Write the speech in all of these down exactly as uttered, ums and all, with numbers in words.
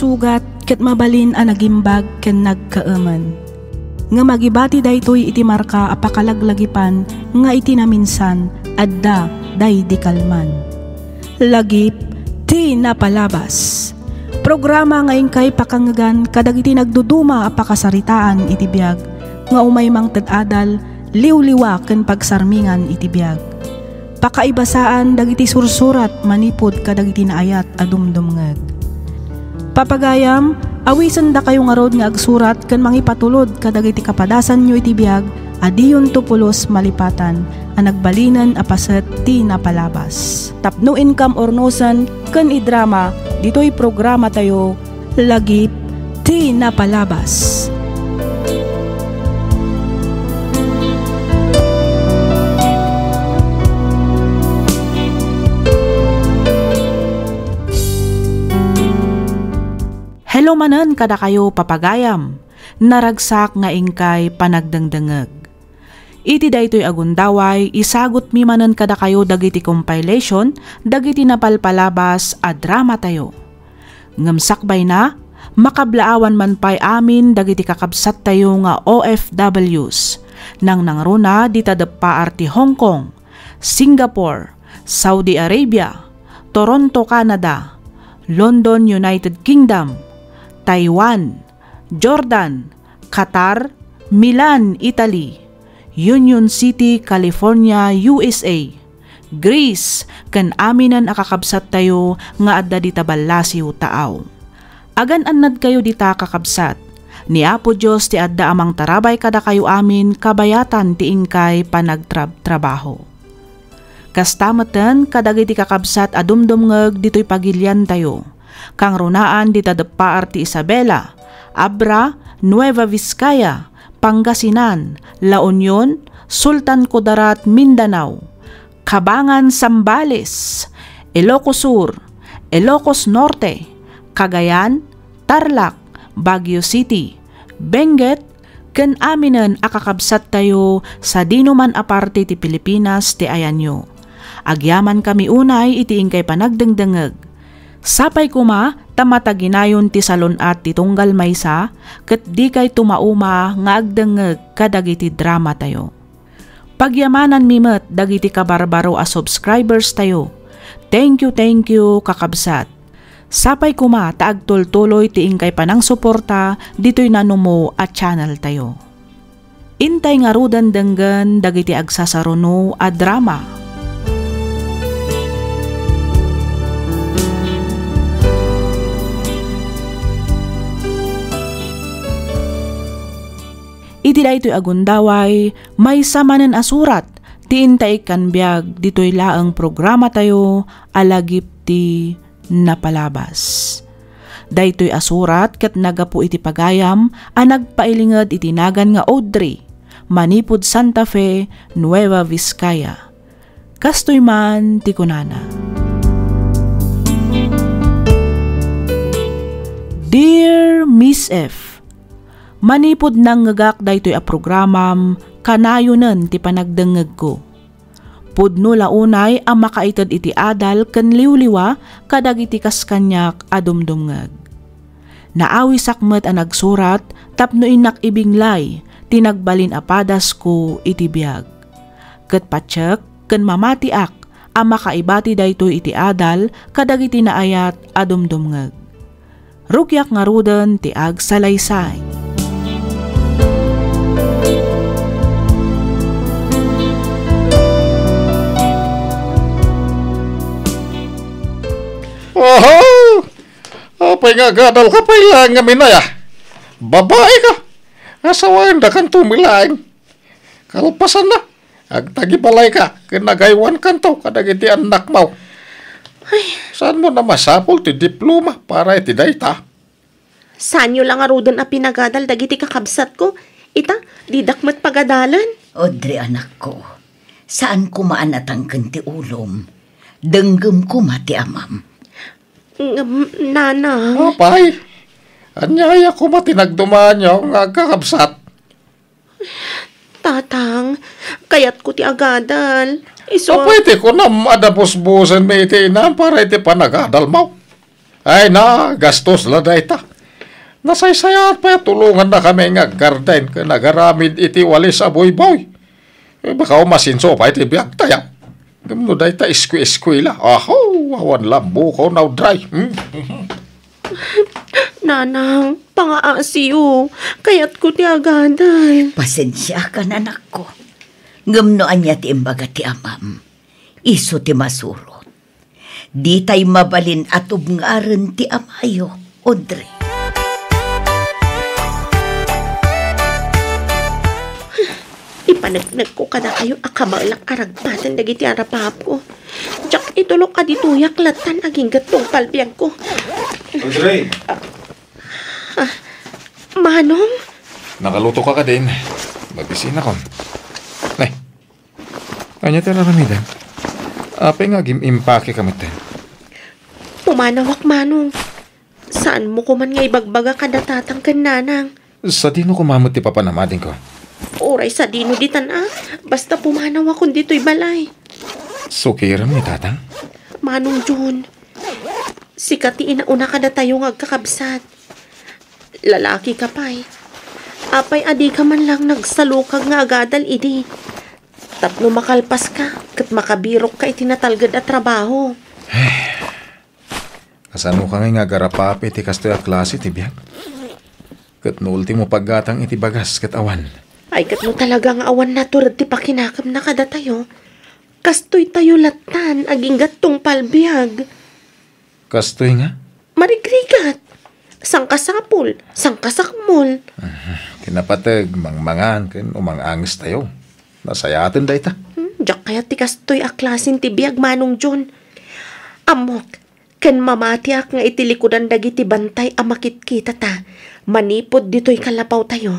Sugat ket mabalin a nagimbag ken nagkaemen. Ngem agibati daytoy iti marka a pakalaglagipan nga iti naminsan, adda daydi kalman. Lagip ti napalabas. Programa nga inkay pakangngegan kadagiti nagduduma a pakasaritaan iti biag nga umay mangted adal, liwliwa ken pagsarmingan iti biag. Pakaibasaan dagiti sursurat manipud kadagiti naayat a dumdumngeg. Papagayam, awisendakayo ngarud nga agsurat ken mangipatulod kadagiti kapadasanyo iti biag a diyonto pulos malipatan a nagbalinen a paset ti napalabas. Tapno inkam urnosen ken idrama ditoy programatayo, Lagip ti Napalabas. Hello manen kadakayo, papagayam. Naragsak nga inkay panagdengdengeg. Iti daytoy a gundaway, isagutmi manen kadakayo dagiti compilation dagiti napalpalabas a dramatayo. Ngem sakbayna, makablaawan man pay amin dagiti kakabsattayo nga O F Ws, nangnangruna dita deppaar ti Hong Kong, Singapore, Saudi Arabia, Toronto, Canada, London, United Kingdom, Taiwan, Jordan, Qatar, Milan, Italy, Union City, California, U S A, Greece, ken aminen a kakabsattayo nga adda dita ballasiw taaw. Agan-annadkayo dita, kakabsat. Ni Apo Dios ti adda a mangtarabay kadakayo amin kabayatan ti inkay panagtrabtrabaho. Kasta metten kadagiti kakabsat a dumdumngeg ditoy pagiliantayo. Kangrunaan dita deppaar ti Isabela, Abra, Nueva Vizcaya, Pangasinan, La Union, Sultan Kudarat, Mindanao, Cabangan, Zambales, Ilocos Sur, Ilocos Norte, Cagayan, Tarlac, Baguio City, Benguet, ken aminen a kakabsattayo sadino man a parte ti Pilipinas ti ayanyo. Agyamankami unay iti inkay panagdengdengeg. Sapay koma ta mataginayon ti salun-at ti tunggal maysa, ket dikay tumauma nga agdengngeg kadagiti dramatayo. Pagyamananmi met dagiti kabarbaro a subscribers tayo. Thank you, thank you, kakabsat. Sapay koma ta agtultuloy ti inkay panangsuporta ditoy nanumo a channel tayo. Intay ngaruden denggen dagiti agsasaruno a drama. Iti daytoy a gundaway, maysa manen a surat ti inta ikkan biag ditoy laeng programatayo a Lagip ti Napalabas. Daytoy a surat ket naggapu iti pagayam a nagpailinged iti nagan nga Audrey, manipud Santa Fe, Nueva Vizcaya. Kastoy man ti kunana, Dear Miss F, manipud nangngegak daytoy a programam, kanayonen ti panagdengngegko. Pudno la unay a makaited iti adal ken liwliwa kadagiti kas kaniak a dumdumngeg. Naawisak met a nagsurat tapno innak ibinglay ti nagbalin a padasko iti biag. Ket patiek ken mamatiak a makaibati daytoy iti adal kadagiti naayat a dumdumngeg. Rugiak ngaruden ti agsalaysay. Oho! Apay nga agadal ka pay laeng nga minaya? Babai ka! Asawaen da kanto mi laeng. Kalpasanna, agtagibalay ka ken agaywan kanto kadagiti annakmo. Ay. Saan mo na masapul ti diploma para iti dayta? Saanyo la ngaruden a pinagadal dagiti kakabsatko? Ita, didak met pagadalen. Audrey, anakko, saan koma a natangken ti ulom. Denggem koma ti amam. Ngem, nanang. Apay, ania aya koma ti nagdumaanyo nga agkakabsat? Tatang, kayatko ti agadal. Isu a... Apay ti kunam a dabusbusenmi iti inam para iti panagadalmo? Ay na, gastos la dayta. Nasaysayaat pay a tulongannakami nga aggarden ken agaramid iti walis a buyboy. Eh, baka umasinso pay ti biagtayo. Ngem no dayta esku-eskuela, aho, awan la bukaw, now dry. Hmm? Nanang, pangaasiyo. Kayatko ti agadal. Pasensiakan, anakko. Ngem no ania ti imbaga ti amam, isu ti masurot. Ditay mabalin a tubngaren ti amayo, Audrey. Ipaneknekko kadakayo a kabaelak a ragpaten dagiti arapapko. Diak itulok a ditoyak lattan agingga tungpal biagko. Audrey! Ah, Manong? Nakaluto ka kadin. Mabisinakon. Nay, ania ti ar-aramidem? Apay nga agim-impake ka metten? Pumanawak, Manong. Saanmo koman nga ibagbaga kada tatang ken nanang. Sadino koma met ti papanam adingko? Uray sadino ditan a, basta pumanawakon ditoy balay. Sukirem ni tatang? Manong John, sika ti inauna kadatayo nga agkakabsat. Lalaki ka pay. Apay a dika man lang nagsalukag nga agadal idi? Tapno makalpaska ket makabirokka iti natalged a trabaho. Kasanoka ngay nga agarapapi iti kastoy a klase ti biag? Ket no ultimo paggatang iti bagas ket awan. Ay, ket no talaga nga awan natured ti pakinakemna kadatayo, kastoytayo lattan agingga tungpal biag. Kastoy nga? Marigrigat. Sangkasapul, sangkasakmol. Kinapateg, mangmangan, ken umang-angestayo. Nasayaten dayta. Hmm, diak kayat ti kastoy a klasen ti biag, Manong John. Ammok, ken mamatiak nga iti likudan dagiti bantay a makitkitata manipud ditoy kalapawtayo,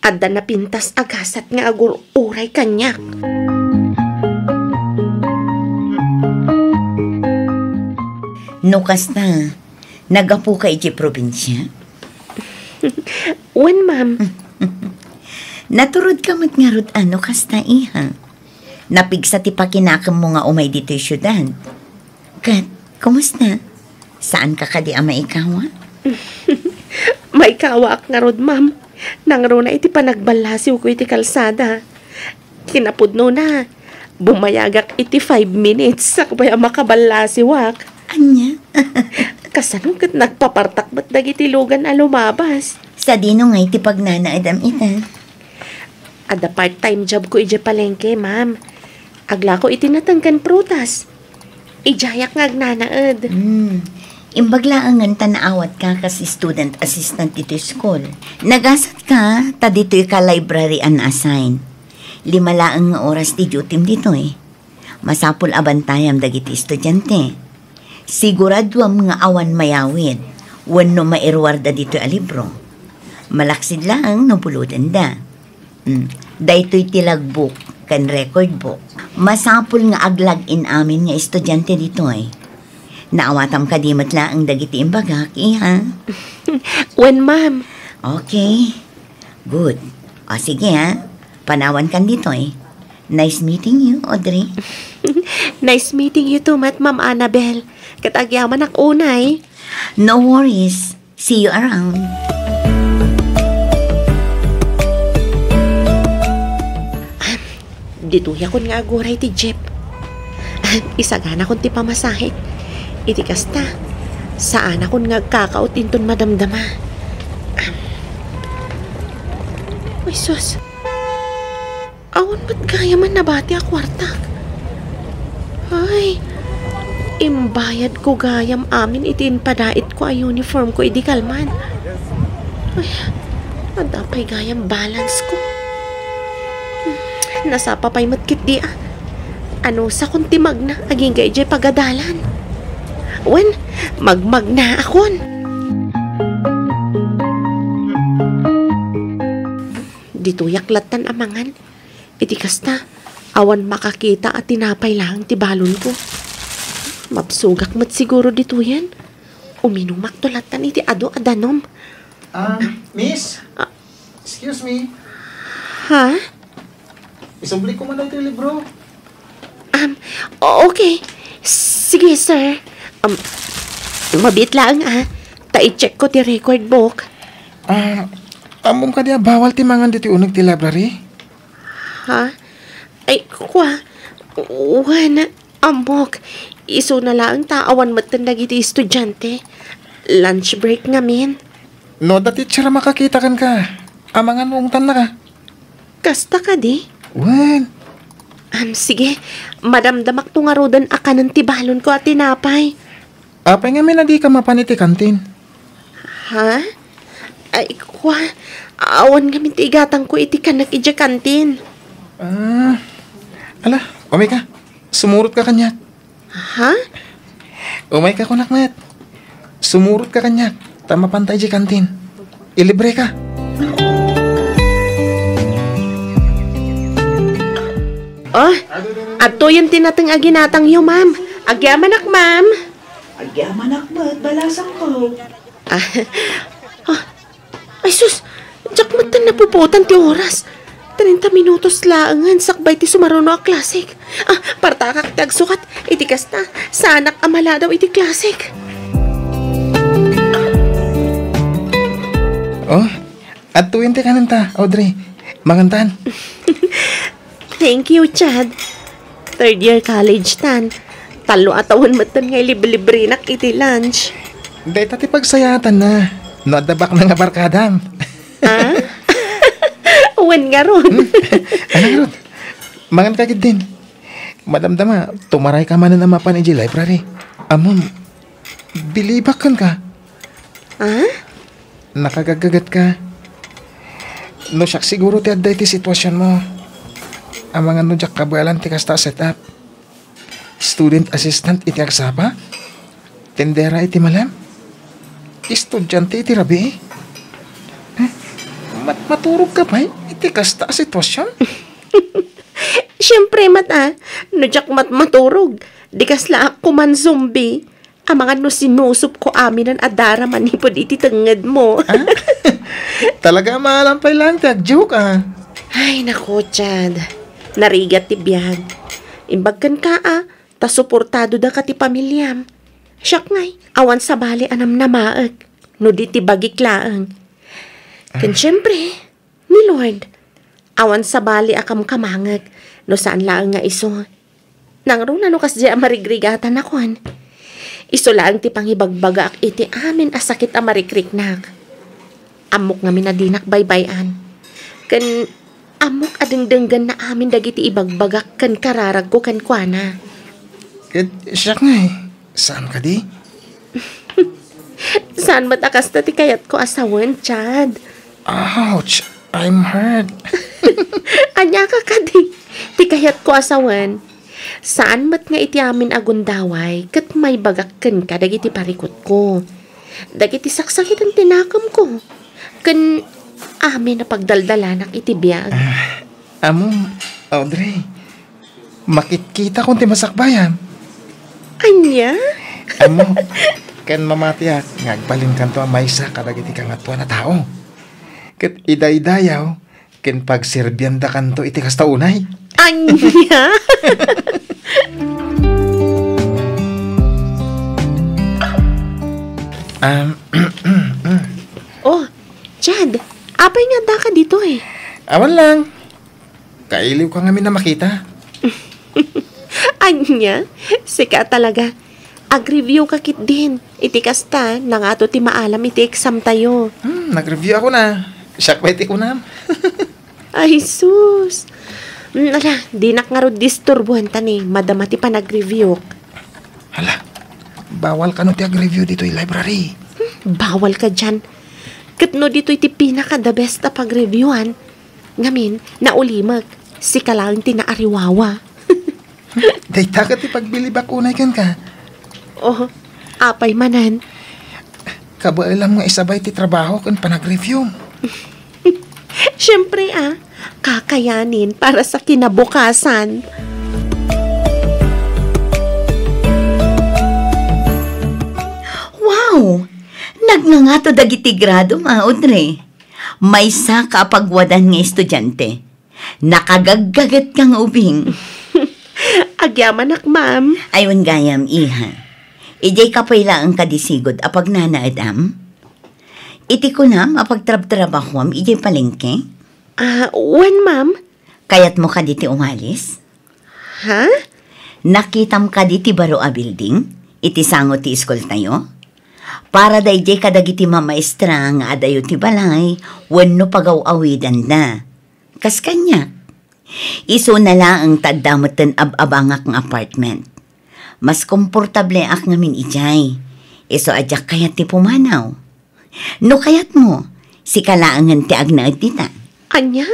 adda napintas a gasat nga agur-uray kaniak. No kasta, nagapuka iti probinsia? Wen, ma'am. Naturodka met ngarud a no kasta, iha. Napigsa ti pakinakemmo nga umay ditoy siudad. Ket, kumusta? Saanka kadi a maikawa? Maikawaak ngarud, ma'am. Nangruna iti panagballasiwko iti kalsada. Kinapudnona, bumayagak iti five minutes sakbay a makaballasiwak. Ania? Kasano ket nagpapartak met dagiti lugan a lumabas? Sadino ngay ti pagnanaedam ita? Adda part-time job ko idiay palengke, ma'am. Aglako iti nateng ken prutas. Idiayak nga agnanaed. Hmm. Imbag laengen ta naawatka kas student assistant ditoy school. Nagasatka ta ditoyka library a na-assign. Lima laeng nga oras ti duty-m ditoy. Masapul a bantayam dagiti estudiante. Siguraduam nga awan mayawid wenno mairuarda ditoy a libro. Malaksid laeng no bulodenda. Hmm. Daytoy ti logbook ken record book. Masapul nga ag-log in amin nga estudiante ditoy. Naawatam kadi met laeng dagiti imbagak, iha? Wen, ma'am. Okay. Good. O, sige, ha. Panawankan ditoy. Nice meeting you, Audrey. Nice meeting you too, met, Ma'am Annabel. Ket agyamanak unay. No worries. See you around. Ditoyakon nga aguray ti jeep. Isaganakon ti pamasahe. Iti kasta, saanakon nga agkakaut inton madamdama. Ay, sus. Awan met gayam a nabati a kuartak. Ay, imbayadko gayam amin iti impadaitko a uniformko idi kalman. Ay, adda pay gayam balanceko. Nasapa pay met ketdi a. Anusakon ti magna agingga idiay pagadalan. Wen, magmagnaakon. Ditoyak lattan a mangan. Iti kasta, awan makakita a tinapay laeng ti balonko. Mabsogak met siguro ditoyen. Uminumakto lattan iti adu a danum. Um, miss? Ah. Excuse me. Ha? Isubli ko man iti libro. Um, o-, okay. Sige, sir. Um, Mabiit laeng, ah. Ta i-check ko ti record book. Ah, ammom kadi a bawal ti mangan ditoy uneg ti library? Ha? Ay, kua. Wen, ammok. Isuna laeng ta awan metten dagiti estudiante. Lunch break ngamin. No adda teacher a makakita kenka, amangan no ungtannaka. Kasta kadi? Wen. Am, sige. Madamdamakto ngaruden a kanen ti balonko a tinapay. Apay ngamin a dika mapan iti kantin? Ha? Ay, kua, awan ngamin ti igatangko iti kanek idiay kantin. Ah, ala, umayka. Sumurotka kaniak. Ha? Umayka kunak met. Sumurotka kaniak. Ta mapanta idiay kantin. Ilibreka. Oh, adtoyen ti nateng a ginatangyo, ma'am. Agyamanak, ma'am. Agyamanak met, balasangko. Ah, ah, ay sus, diak metten napupuotan ti oras. Treinta minutos laengen sakbay ti sumaruno a klasek. Ah, partakak ti agsukat. Iti kasta, saanak a maladaw iti klasek. Oh, adtoyen ti kanenta, Audrey. Mangantan. Thank you, Chad. Third year college tan. Tallo a tawen metten nga iliblibrenak iti lunch. Dayta ti pagsayaatanna. No adda baknang a barkadam. Ah? Wen ngarud. Hmm? Ano ngarud? Mangan ka gid din. Madamdama, tumaray ka manen a mapan idiay library. Ammom, bilibak kenka. Ah? Nakagaggaget ka. No siak siguro ti adda iti situasionmo. Amangan no diak kabaelan ti kasta a setup. Student assistant iti agsapa? Tendera iti malem? Estudiante iti rabii? Eh, mat-, maturog ka pay iti kasta a situasion? Siempre met, ah, no diak mat-, maturog, di kasla ak kuman zombie. Amangan no sinusupko aminen a dara manipud iti tengngedmo. Ah? Talaga a maalam pay laeng ti agjoke, ah. Ay, naku, Chad. Narigat ti biag. Imbag kenka, ah, ta suportado daka ti pamiliam. Siak ngay, awan sabali a namnamaek. No di ti bagik laeng. Ken siempre, ni Lord, awan sabali a kamkamangek no saan laeng nga isu. Nangruna no kasdiay a marigrigatanakon. Isu laeng ti pangibagbagaak iti amin a sakit a marikriknak. Ammok ngamin a dinak baybay-an. Ken ammok a dengdenggenna amin dagiti ibagbagak ken kararagko kenkuana. Ket siak ngay, saan kadi? Saan met a kasta ti kayatko a sawen, Chad. Ouch! I'm hurt. Ania ka kadi? Ti kayatko a sawen, saan met nga iti amin a gundaway ket maibagak kenka dagiti parikutko, dagiti saksakiten ti nakemko, ken amin a pagdaldalanak iti biag. Ah, ammom, Audrey, makitkitakon ti masakbayan. Ania? Ammok, ken mamatiak nga agbalinkanto a maysa kadagiti kangatoan a tao. Ket idaydayaw ken pagserbiandakanto iti kasta unay. Ania? Um, Oh, Chad, apay nga addaka ditoy? Awan lang. Kailiwka ngamin a makita. Ania? Sika talaga. Ag-review ka ketdin. Iti kasta, nangato ti maalam iti exam tayo. Hmm, nag-review ako na. Siak pay ti kunam. Ay, sus. Mm, ala, dinak ngarud disturbuan ta ni madama ti panag-review. Hala, bawal kano ti ag-review ditoy library. Hmm, bawal ka dian. Ket no ditoy ti pinaka the best a pag-reviewan, ngamin, naulimek, sika laeng ti naariwawa. Dayta ket ti pagbilibak unay kenka. Oh, apay manen? Kabaelam nga isabay ti trabaho ken panag-review. Siyempre, ah, kakayanin para sa kinabukasan. Wow! Nagngangato dagiti gradom, ah, Audrey. Maysa ka a pagwadan nga estudiante. Nakagaggaget ka nga ubing. Agyamanak, ma'am. Ay, wen gayam, iha. Idiay ka pay laeng kadi sigud a pagnanaedam? Iti kunam a pagtrabtrabahuam idiay palengke? Ah, wen, ma'am. Kayatmo kadi ti umalis? Ha? Nakitam kadi ti baro a building iti sango ti iskultayo? Para daydiay kadagiti mamaestra nga adayo ti balay wenno pagaw-awidanda. Kas kaniak. Isuna laeng ta adda metten ab-abangak nga apartment. Mas komportableak ngamin idiay. Isu a diak kayat ti pumanaw. No kayatmo, sika laengen ti agnaed dita. Ania?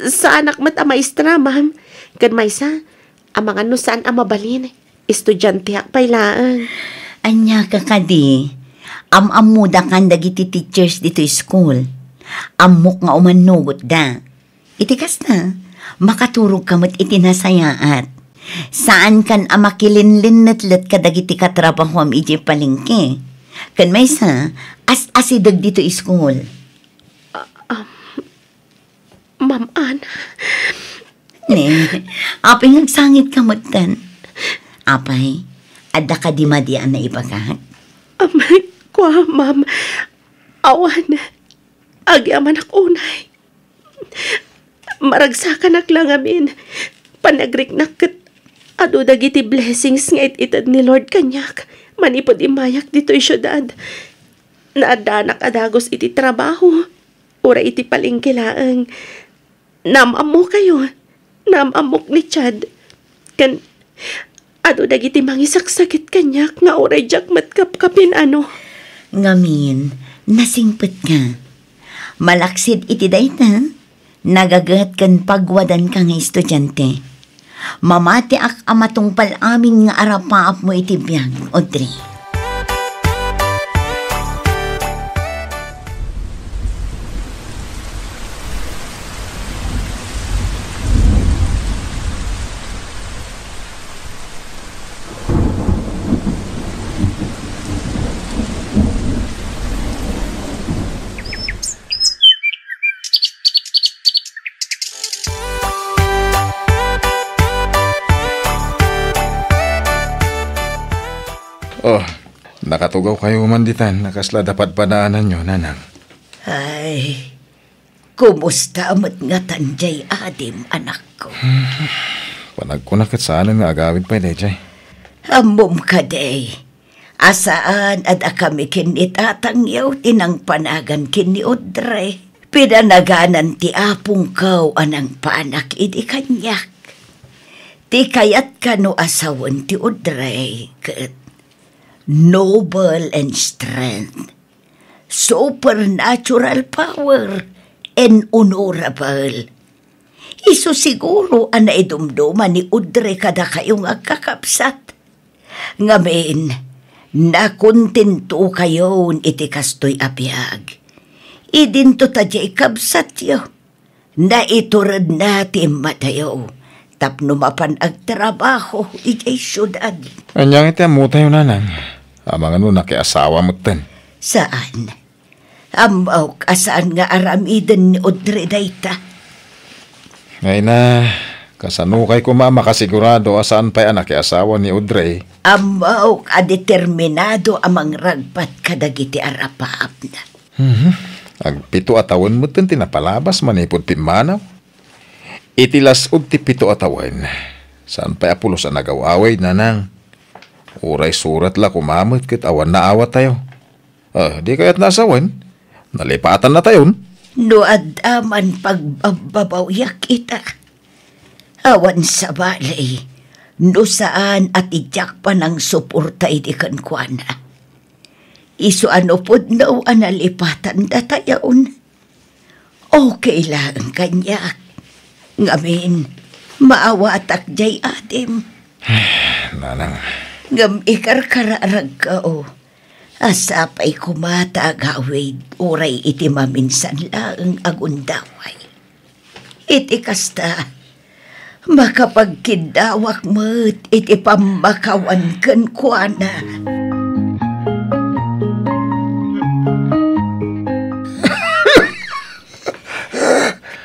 Saanak met a maestra, ma'am. Ken maysa, amangan no saan a mabalin. Estudianteak pay laeng. Ania ka kadi? Am-ammodakan dagiti teachers ditoy school. Ammok nga umannogotda. Iti kasta, makaturogka met iti nasayaat. Saankan a makilinlinnetlet kadagiti katrabahoam idiay palengke. Ken maysa, as-asideg ditoy school. Ah, um, Ma'am Ana. Ne, apay nga agsangitka metten? Apay, adda kadi madi a naibagak? Um, kua, ma'am. Awan, agyamanak unay. Maragsakanak la ngamin. Panagriknak ket adu dagiti blessings nga it-ited ni Lord kaniak manipud immayak ditoy siudad. Naaddanak a dagus iti trabaho, uray iti palengke laeng. Naam-ammokayo, naam-ammok ni Chad. Ken adu dagiti mangisaksakit kaniak nga uray diak met kapkapin-ano. Ngamin, nasingpetka. Malaksid iti dayta, nagaget ken pagwadanka nga estudiante. Mamatiak a matungpal amin nga arapaapmo iti biag, Audrey. Oh, nakatugawkayo man ditan a kasla da padpadaananyo, nanang. Ay, kumusta met ngatan diay adim, anakko? Panagkuna ket saanen nga agawid pay daydiay. Ammom kadi a saan a dakami ken ni tatangyo ti nangpanagan ken ni Audrey. Pinanaganan ti apongko a nangpanak idi kaniak. Ti kayat kano a sawen ti Audrey ket noble in strength, supernatural power, and honorable. Isu siguro a naidumduma ni Audrey kadakayo nga agkakabsat. Ngamin, nakontentokayon iti kastoy a biag. Idinto ta diay kabsatyo, naituredna ti immadayo tapno mapan agtrabaho idiay siudad. Ania nga ti ammotayo, nanang? Amangan no nakiasawa metten. Saan. Ammok a saan nga aramiden ni Audrey dayta. Ay na, kasanokay koma a makasigurado a saan pay a nakiasawa ni Audrey? Ammok a determinado a mangragpat kadagiti arapaapna. Mhm. Agpito a tawen metten ti napalabas manipud pimmanaw. Iti las-ud ti pito a tawen, saan pay a pulos a nagaw-awid, nanang. Uray surat la koma met ket awan naawatayo. Ah, di kayatna a sawen? Nalipatannatayon. No adda man pagbabbabawiak ita, awan sabali no saan a ti diak panangsuporta idi kenkuana. Isu a no pudno a nalipatandatayon. Okay laeng kaniak. Ngamin, maawatak diay adim. Nanang. Ngem ikarkararagko a sapay koma ta agawid uray iti maminsan laeng a gundaway. Iti kasta, makapagkiddawak met iti pammakawan kenkuana.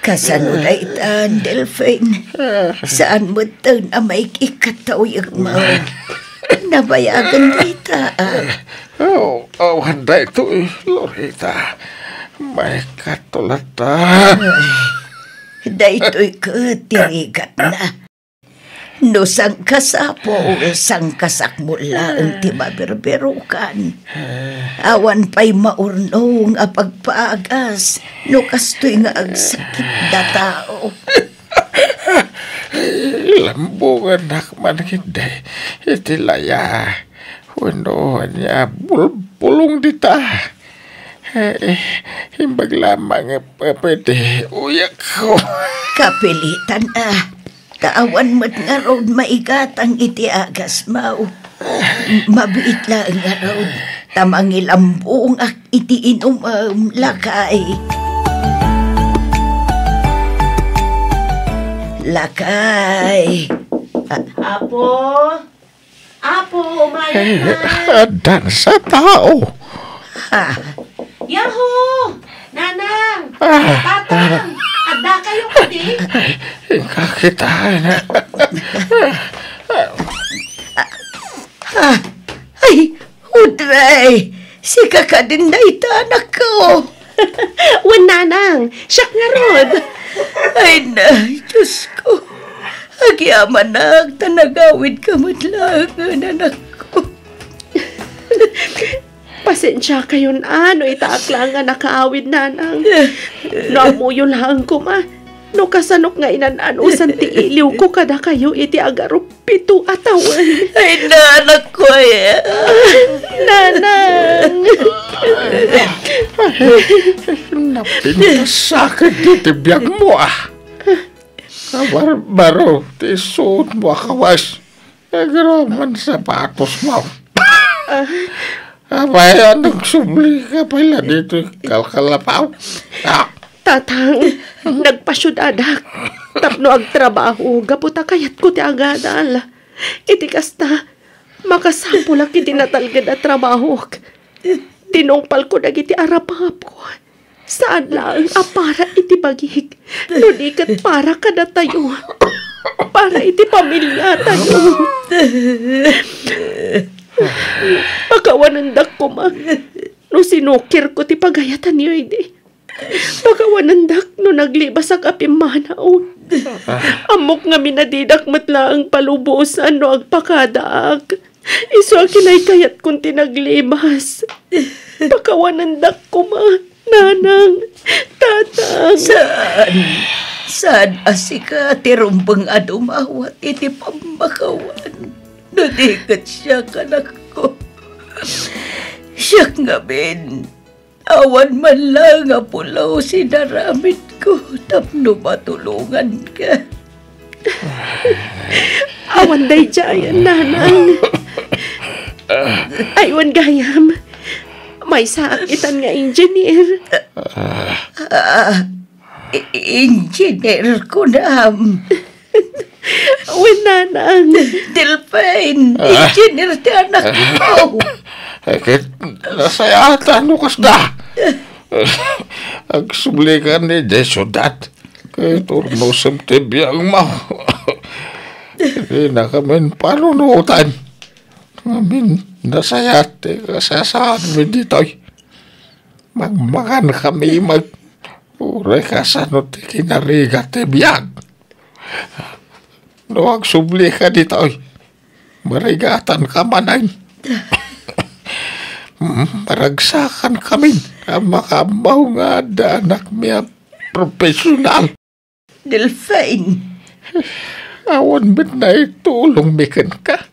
Kasano daytan, Delfin? Saan metten a maik-ikkat ta uyekmo? Nabayagen dayta, a. Oh, awan daytoy, Lorita. Maikkato latta. Ay, daytoy ket ti rigatna. No sangkasapo, sangkasakmo laeng ti maberberukan. Awan pay maurnong a pagpaagas no kastoy nga agsakit da tao. Lambongannak man ketdi iti laya wenno ania bulbulong dita. Eh, imbag lamang nga pwede uyakko. Kapilitan a. Ta awan met ngarud maigatang iti agasmo. Mabiit laeng ngarud, ta mangilambongak iti inumem, lakay. Lakay. A- Apo? Apo, umayat Eh, na. Addan sa tao. Ah. Yahoo! Nanang! Ah. Tatang! Adda kayo kadi? Ay, kakita na. Ah, ay, Audrey! Sika kadin dayta, anakko? Wen, Nanang, siak ngarud. Ay na, Diyos ko. Agyamanak, ta nagawidka met laengen, anakko. Pasensiakayon a no itaak laeng a nakaawid, Nanang. No ammoyo laeng koma no kasanok nga inan-anusan ti iliwko kadakayo iti agarup pito a tawen. Ay, na, anakko, ay. Nanang! Napintasaken ti biagmo, a. Kabarbaro ti isuotmo a kawas. Agraman sapatosmo. Ah. Apay, a, nagsublika pay la ditoy kalkalapaw? Ah. Tatang, nagpasiudadak tapno agtrabaho gapu ta kayatko ti agadal. Iti kasta, makasapulak iti natalged a trabahok. Tinungpalko dagiti arapapko. Saan laeng a para iti bagik, no di ket para kadatayo. Para iti pamiliatayo. Pakawanendak koma no sinukirko ti pagayatanyo idi. Pakawanendak no naglibasak a pimmanaw. Ammok ngamin a didak met laeng palubosan no agpakadaak. Isu a kinaykayatkon ti naglibas. Pakawanendak koma, Nanang, Tatang. Saan? Saan a sika ti rumbeng a dumawat iti pammakawan? No di ket siak, anakko. Siak ngamin. Awan man laeng a pulos inaramidko tapno matulonganka. Awan daydiayen, Nanang. Ay, wen gayam, maysaak itan nga engineer. Ah, i-, engineer, kunam. Wen, Nanang. Delfin, ah, engineer ti anakko. Ay, ket nasayaat no kasta. Agsublikan idiay siudad. Ket urnosem ti biagmo. Dinakamin panunotan. Ngamin, nasayaat ti kasasaadmi ditoy. Mangmangaankami met. Uray kasano ti kinarigat ti biag. No agsublika ditoy, marigatanka manen. Mm, maragsakankamin a makaammo nga adda anakmi a profesional. Delfin. Awan met naitulongmi kenka.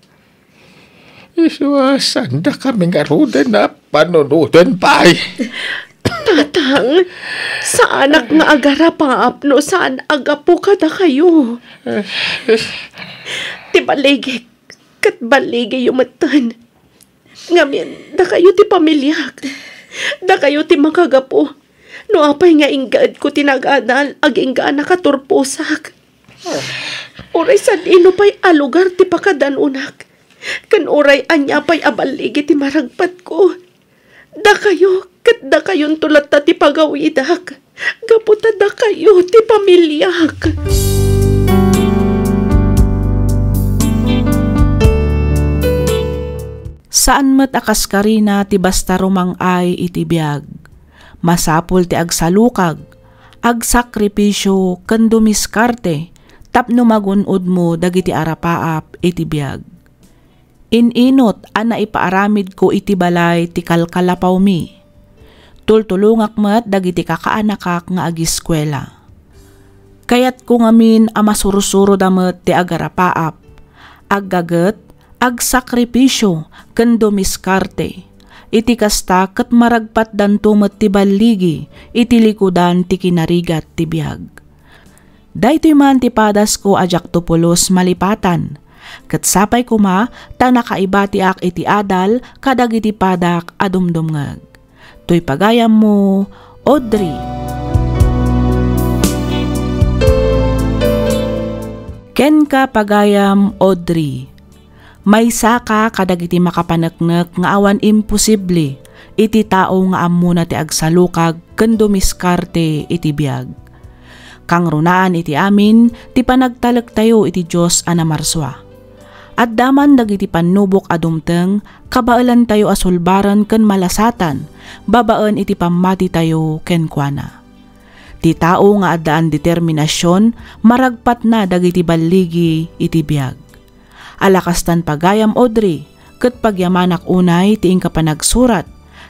Isu a saandakami ngaruden a panunoten pay. Tatang, saanak nga agarapap no saan a gapu kadakayo. Ti baligik, ket baligiyo metten. Ngamin, dakayo ti pamiliak. Dakayo ti makagapu. No apay nga inggaedko ti nagadal, agingga a nakaturposak. Uray sadino pay a lugar ti pakadanunak, ken uray ania pay a balligi ti maragpatko, dakayo ket dakayonto latta ti pagawidak, gapu ta dakayo ti pamiliak. Saan met a kaskarina ti basta rumang-ay iti biag. Masapul ti agsalukag, agsakripisio ken dumiskarte tapno magun-odmo dagiti arapaap iti biag. In-inut a naipaaramidko iti balay ti kalkalapawmi. Tultulongak met dagiti kakaanakak nga agiskuela. Kayatko ngamin a masursuroda met ti agarapaap, aggaget, agsakripisio, ken dumiskarte. Iti kasta, ket maragpatdanto met ti balligi iti likudan ti kinarigat ti biag. Daytoy man ti padasko a diakto pulos malipatan, ket sapay koma ta nakaibatiak iti adal kadagiti padak a dumdumngeg. Toy pagayammo, Audrey. Kenka, pagayam Audrey. Maysaka kadagiti makapaneknek nga awan imposible iti tao nga ammona ti agsalukag ken dumiskarte iti biag. Kangrunaan iti amin ti panagtalektayo iti Dios a namarsua. Adda man dagiti pannubok a dumteng, kabaelantayo a sulbaren ken malasatan babaen iti pammatitayo kenkuana. Ti tao nga addaan determinasion, maragpatna dagiti balligi iti biag. Ala kastan, pagayam Audrey, ket pagyamanak unay ti inka panagsurat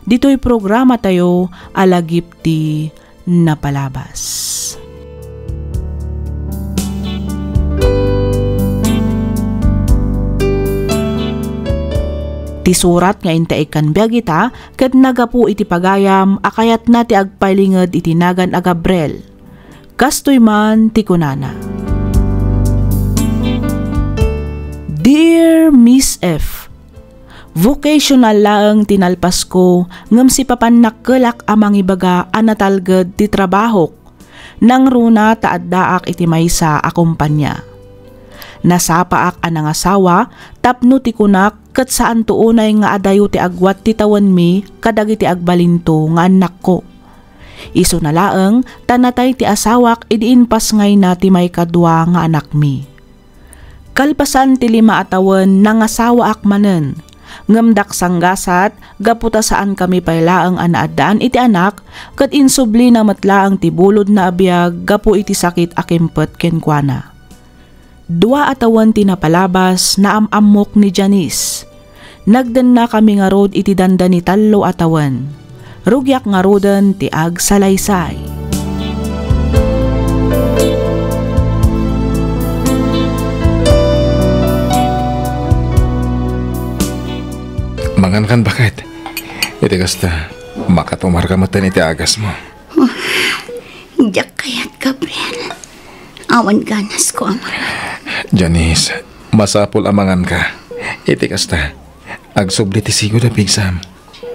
ditoy programatayo a Lagip ti Napalabas. Ti surat nga intaigkan biag ita ket nagapu iti pagayam a kayatna ti agpailinged iti nagan a Gabriel. Kastoy man ti kunana, "Dear Miss F, vocational laeng ti nalpasko ngem sipapannakkelak a mangibaga a natalged ti trabahok. Nangruna ta addaak iti maysa a kompania. Nasapaak a nangasawa tapno ti kunak ket saanto unay nga adayo ti agwat ti tawenmi kadagiti agbalinto nga annakko. Isuna laeng ta natay ti asawak idi impasngayna ti maikadua nga anakmi. Kalpasan ti lima a tawen, nangasawaak manen, ngem daksanggasat gapu ta saankami pay laeng a naaddaan iti anak, ket insublina met laeng ti bulodna a biag gapu iti sakit a kimpet kenkuana. Dua a tawen ti napalabas, naam-ammok ni Janice. Nagdennakami ngarud iti dandani tallo a tawen. Rugiak ngaruden ti agsalaysay." Mangankan, baket. Iti kasta, makatumarka metten iti agasmo. Diak kayat, Gabriel. Awan ganasko a mangan. Janice, masapul a manganka. Iti kasta, agsubli ti sigud a pigsam.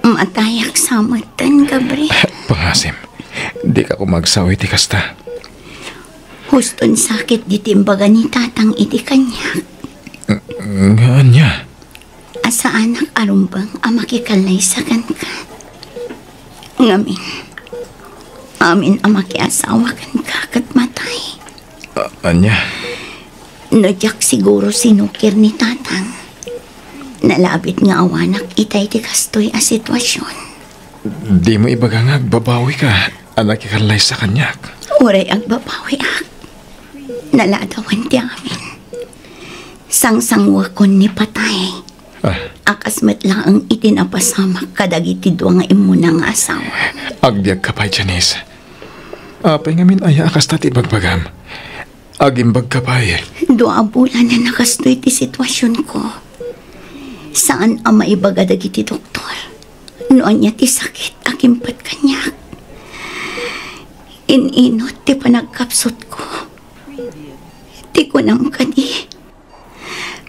Matayak sa metten, Gabriel. Pangasim, dika koma agsao iti kasta. Huston sakit diti imbaga ni Tatang iti kaniak. Nga ania? A saanak a rumbeng a makikallaysa kenka. Ngamin, amin a makiasawa kenka ket matay. A-, ania? No diak siguro sinukir ni Tatang, nalabit nga awanak itay ti kastoy a sitwasion. Dimo ibaga nga agbabawika a nakikallaysa kaniak. Uray agbabawiak, naladawan ti amin. Sangsanguakon ni patay. Ah. A kas met laeng iti napasamak kadagiti dua nga immuna nga asawa. Agbiagka pay, Janice. Apay ngamin aya a kasta ti ibagbagam? Agimbagka pay. Dua a bulan a nakastoy ti situasionko. Saan a maibaga dagiti doktor no ania ti sakit a kimpat kaniak. In-inut ti panagkapsutko. Ti kunam kadi,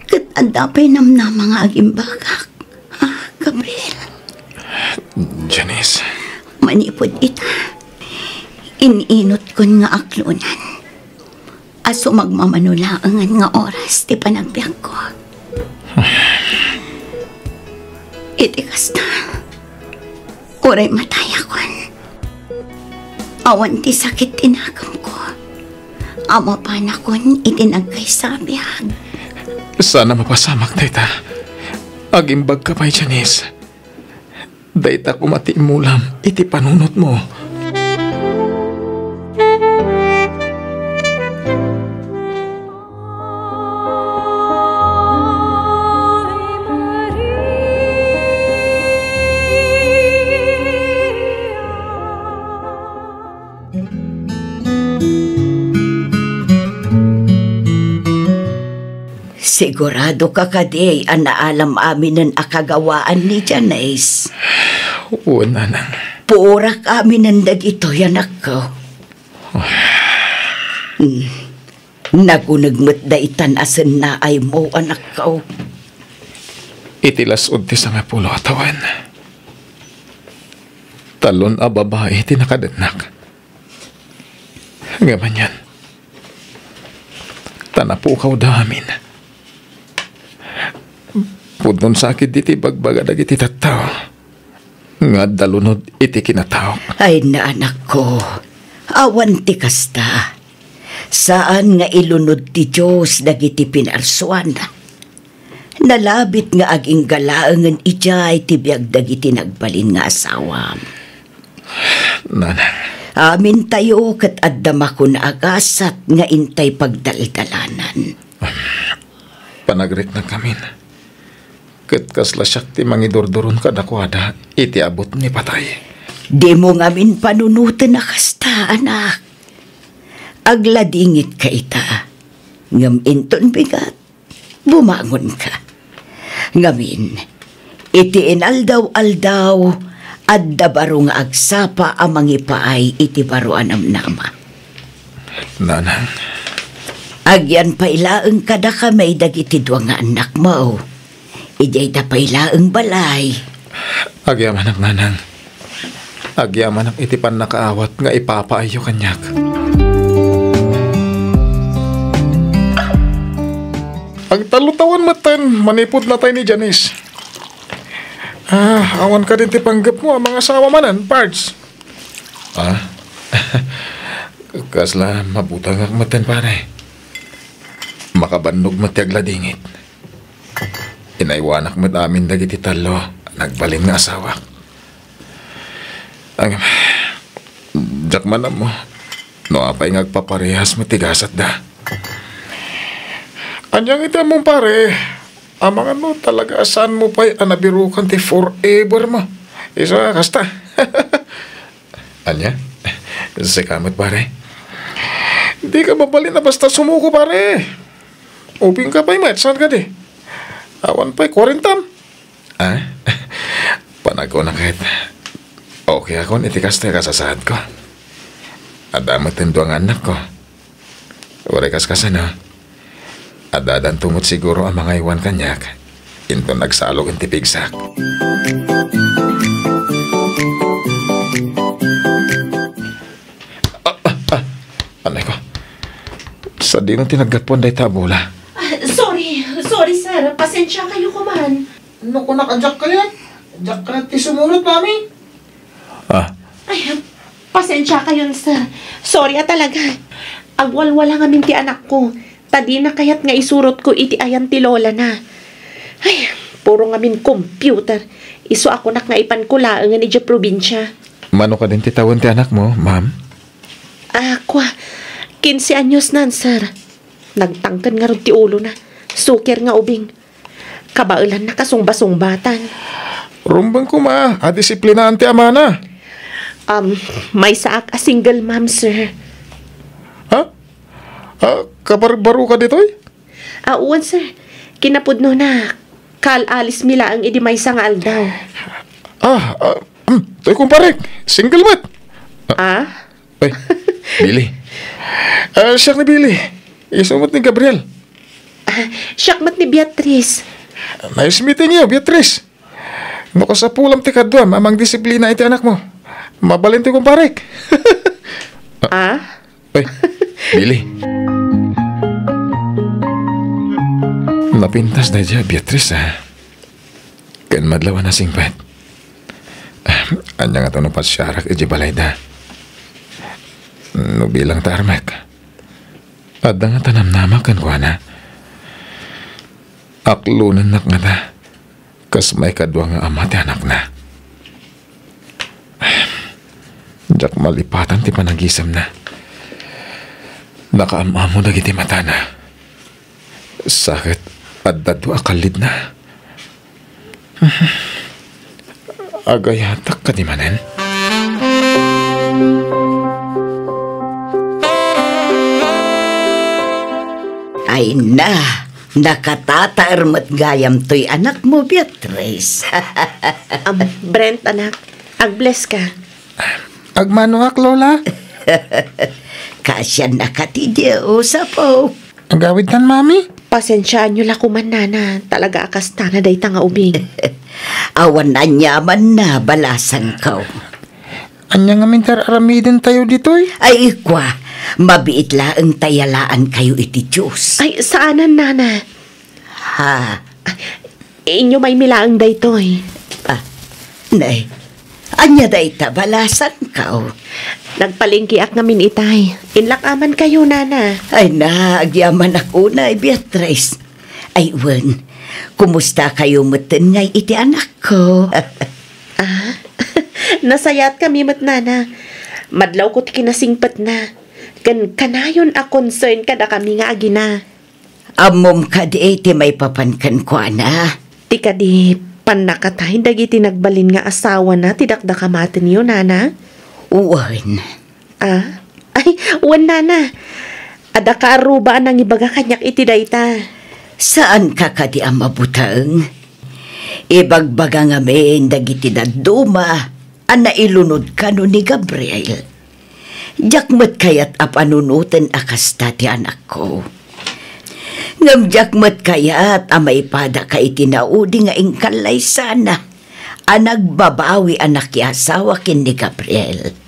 ket adda pay namnama nga agimbagak. Ah, Gabriel. Janice. Manipud ita, in-inutkon nga aklonan a sumagmamano laengen nga oras ti panagbiagko. Iti kasta, uray matayakon, awan ti sakit ti nagemko a mapanakon iti nagkaysa a biag. Saan a mapasamak dayta. Agimbagka pay, Janice. Dayta koma ti immulam iti panunotmo. Sigurado ka kadi a naalam aminen a kagawaan ni Janice? Wen, nanang. Puorak aminen dagitoy, anakko. Mm. Naguneg met daytan a sennaaymo, anakko. Iti las-ud ti sangapulo a tawen, talon a babai ti nakadennak. Ngem anian, ta napukawda amin. Pudno sakit diti ibagbaga dagiti tattao nga adda lunod iti kinataok. Ay, anakko, awan ti kasta. Saan nga ilunod ti Dios dagiti pinarsuana. Nalabit nga agingga laengen idiay ti biag dagiti nagbalin nga asawam. Nanang. Amintayo ket adda makuna a gasat nga intay pagdaldalanan. Panagriknakamin. Ket kasla siak ti mangidurduron kadakuada iti abut ni patay. Dimo ngamin panunoten a kasta, anak. Agladingitka ita, ngem inton bigat, bumangonka. Ngamin, iti inaldaw-aldaw, adda baro nga agsapa a mangipaay iti baro a namnama. Nanang. Agyan pay laeng kadakami dagiti dua nga annakmo. Idiay da pay laeng balay. Agyamanak, nanang. Agyamanak iti pannakaawat nga ipapaayyo kaniak. Agtallo tawen metten manipud natay ni Janice. Ah, awan kadin ti panggepmo a mangasawa manen, Pards? Ah? Kasla mabutangak metten, pare. Makabannog met ti agladingit. Inaywanak met amin dagiti tallo a nagbalin nga asawak. Ang, diak man ammo no apay nga agpaparehas met ti gasatda. Ania nga iti ammom, pare, amangan no talaga a saanmo pay a nabirukan ti forever mo? Isu a kasta. Ania? Sika met, pare? Dika mabalin a basta sumuko, pare. Ubingka pay met, saan kadi? Awan pay kuarentam. Ah? Panagkunak ket, okay akon iti kasta a kasasaadko. Adda met ti dua nga annakko. Uray kas kasano, adda-addanto met siguro a mangaywan kaniak inton nagsalok ti pigsak. Ah, ah, ah. Anay ko. Sadino ti naggapuan dayta a bola? Ah, sorry. Sorry, sir. Pasensiakayo koma. No kunak a diak kayat, diak kayat ti sumurot, Mami. Ah. Ay, pasensiakayon, sir. Sorry a talaga. Agwalwala ngamin ti anakko. Ta dina kayat nga isurotko iti ayan ti lolana. Ay, puro ngamin computer. Isu a kunak nga ipanko laengen idiay probinsia. Mano kadin ti tawen ti anakmo, ma'am? Ah, kua, kinse anyos nan, sir. Nagtangken ngarud ti ulona. Suker nga ubing. Kabaelanna kasungbasungbatan. Rumbeng koma a disiplinaan ti amana. Um, maysaak a single mom, sir. Ha? Ah, kabarbaroka ditoy? Ah, wen, sir. Kinapudnona, kaal-alismi laeng idi maysa nga aldaw. Ah, ah, hmm, toy kumparek. Single met. Ah? Ay, Billy. Ah, siak ni Billy. Isu met ni Gabriel. Ah, siak met ni Beatrice. Nice meeting you, Beatrice. No kasapulam ti kaduam a mangdisiplina iti anakmo, mabalin ti kumparek. Ah? Ay, Billy. Napintas daydiay a Beatrice, ah. Ken madlaw a nasingpet. Ania ngata no pasiarak idiay balayda? No bilang ta armek, adda ngata namnama kenkuana? Aklonennak ngata. Kas maikadua nga ama ti anakna. Diak malipatan ti panagisemna. Nakaam-amo dagiti matana. Sa ket adda dua a kallidna. Agayatak kadi manen? Ay na, nakatataer met gayam toy anakmo, Beatrice. Am, Brent, anak, ag-bless ka. Agmanoak, Lola. Kaasiannaka ti Dios, apo. Agawidtan, Mami. Pasensiaanyo la koman, Nana. Talaga a kasta nga dayta nga ubing. Awan aniamanna, balasangko. Ania ngamin ti ar-aramidentayo ditoy? Ay, ikua, mabiit laeng ta yalaankayo iti Dios. Ay, saanen, Nana. Ha? Inyo maymi laeng daytoy. Ah, nay, ania dayta, balasangko? Nagpalengkeak ngamin itay. Inlak-amankayo, Nana. Ay na, agyamanak unay, Beatrice. Ay, wen, kumustakayo metten ngay iti anakko? Ah, nasayaatkami met, Nana. Madlawko ti kinasingpetna. Ken kanayon a concern kadakami nga agina. Ammom kadi ti maipapan kenkuana? Ti kadi pannakatay dagiti nagbalin nga asawana ti dakdakamatenyo, Nana? Wen. Ah? Ay, wen, Nana. Adda kaarruba a nangibaga kaniak iti dayta. Saanka kadi a mabuteng? Ibagbaga ngamin dagiti dadduma a nailunod kano ni Gabriel. Diak met kayat a panunoten a kasta ti anakko. Ngem diak met kayat a maipadaka iti naudi nga inkallaysana a nagbabawi a nakiasawa ken ni Gabriel.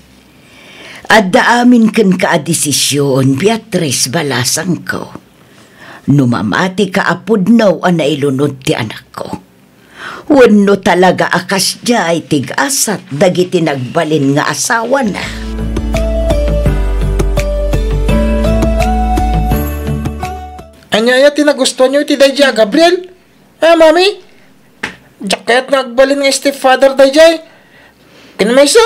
Adda amin kenka a desision, Beatrice, balasangko. No mamatika a pudno a nailunod ti anakko. Wenno talaga a kasdiay ti gasat dagiti nagbalin nga asawana. Ania aya ti nagustuanyo iti daydiay a Gabriel? Ah, Mami? Diak kayat nga agbalin nga stepfather daydiay. Ken maysa,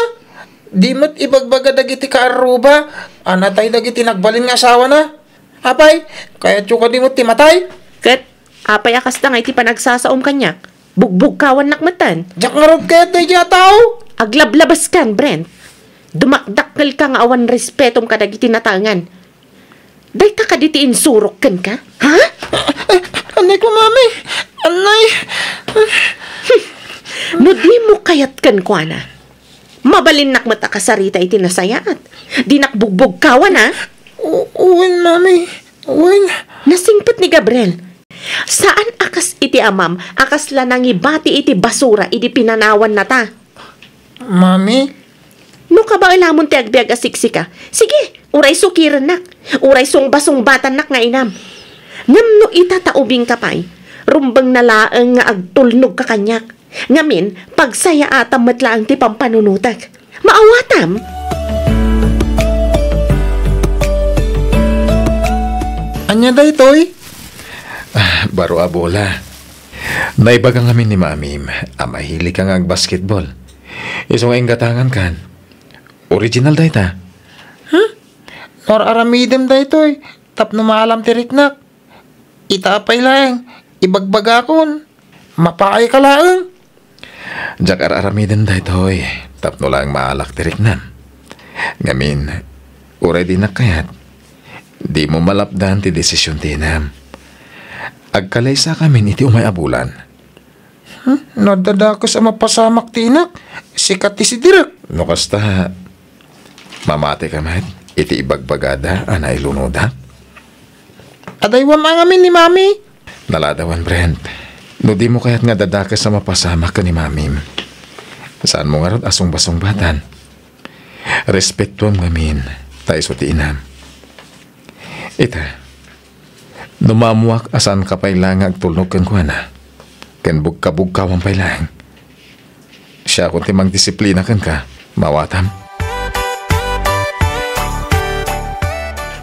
di met ibagbaga dagiti kaarruba a natay dagiti nagbalin nga asawana. Apay, kayatyo kadi met ti matay? Ket apay a kasta nga iti panagsasaom kaniak? Bugbugkawannak metten. Diak ngarud kayat daydiay a tao. Aglablabaskan, Brent. Dumakdakkelka nga awan respetom kadagiti natengngan. Dayta kadi ti insurok kenka? Ha? Ay, annay ko, Mami. Annay. No dimo kayat kenkuana, mabalinnak met a kasarita iti nasayaat. Dinak bugbugkawan, a? U-, wen, Mami. Wen. Nasingpet ni Gabriel. Saan a kas iti amam a kasla nangibati iti basura idi pinanawannata. Mami? No kabaelamon ti agbiag a siksika, sige, uray sukirennak, uray sungbasungbatannak nga inam. Ngem no ita ta ubingka pay, rumbengna laeng nga agtulnogka kaniak. Ngamin, pagsayaatam met laeng ti pampanunotek. Maawatam? Ania daytoy? Ah, baro a bola. Naibaga ngamin ni Mamim a mahiligka nga agbasketball. Isu nga inggatangankan. Original dayta. Hmm? Ar-aramidem daytoy tapno maalam ti riknak. Ita pay laeng, ibagbagakon. Mapaayka laeng. Diak ar-aramiden daytoy tapno laeng maalak ti riknam. Ngamin, uray dinak kayat, dimo malapdan ti desisyon ti inam. Agkalaysakamin iti umay a bulan. Hmm? No adda dakes a mapasamak ti inak, sika ti sidirek. No kasta, mamatika met iti ibagbagada a nailunoda? Adaywam a ngamin ni Mami. Naladawan, Brent. No dimo kayat nga adda dakes a mapasamak ken ni Mamim, saanmo ngarud a sungbasungbatan. Respetuam ngamin, ta isu ti inam. Ita, no maammoak a saanka pay laeng nga agtulnog kenkuana, ken bugkabugkawam pay laeng, siakon ti mangdisiplina kenka, maawatam?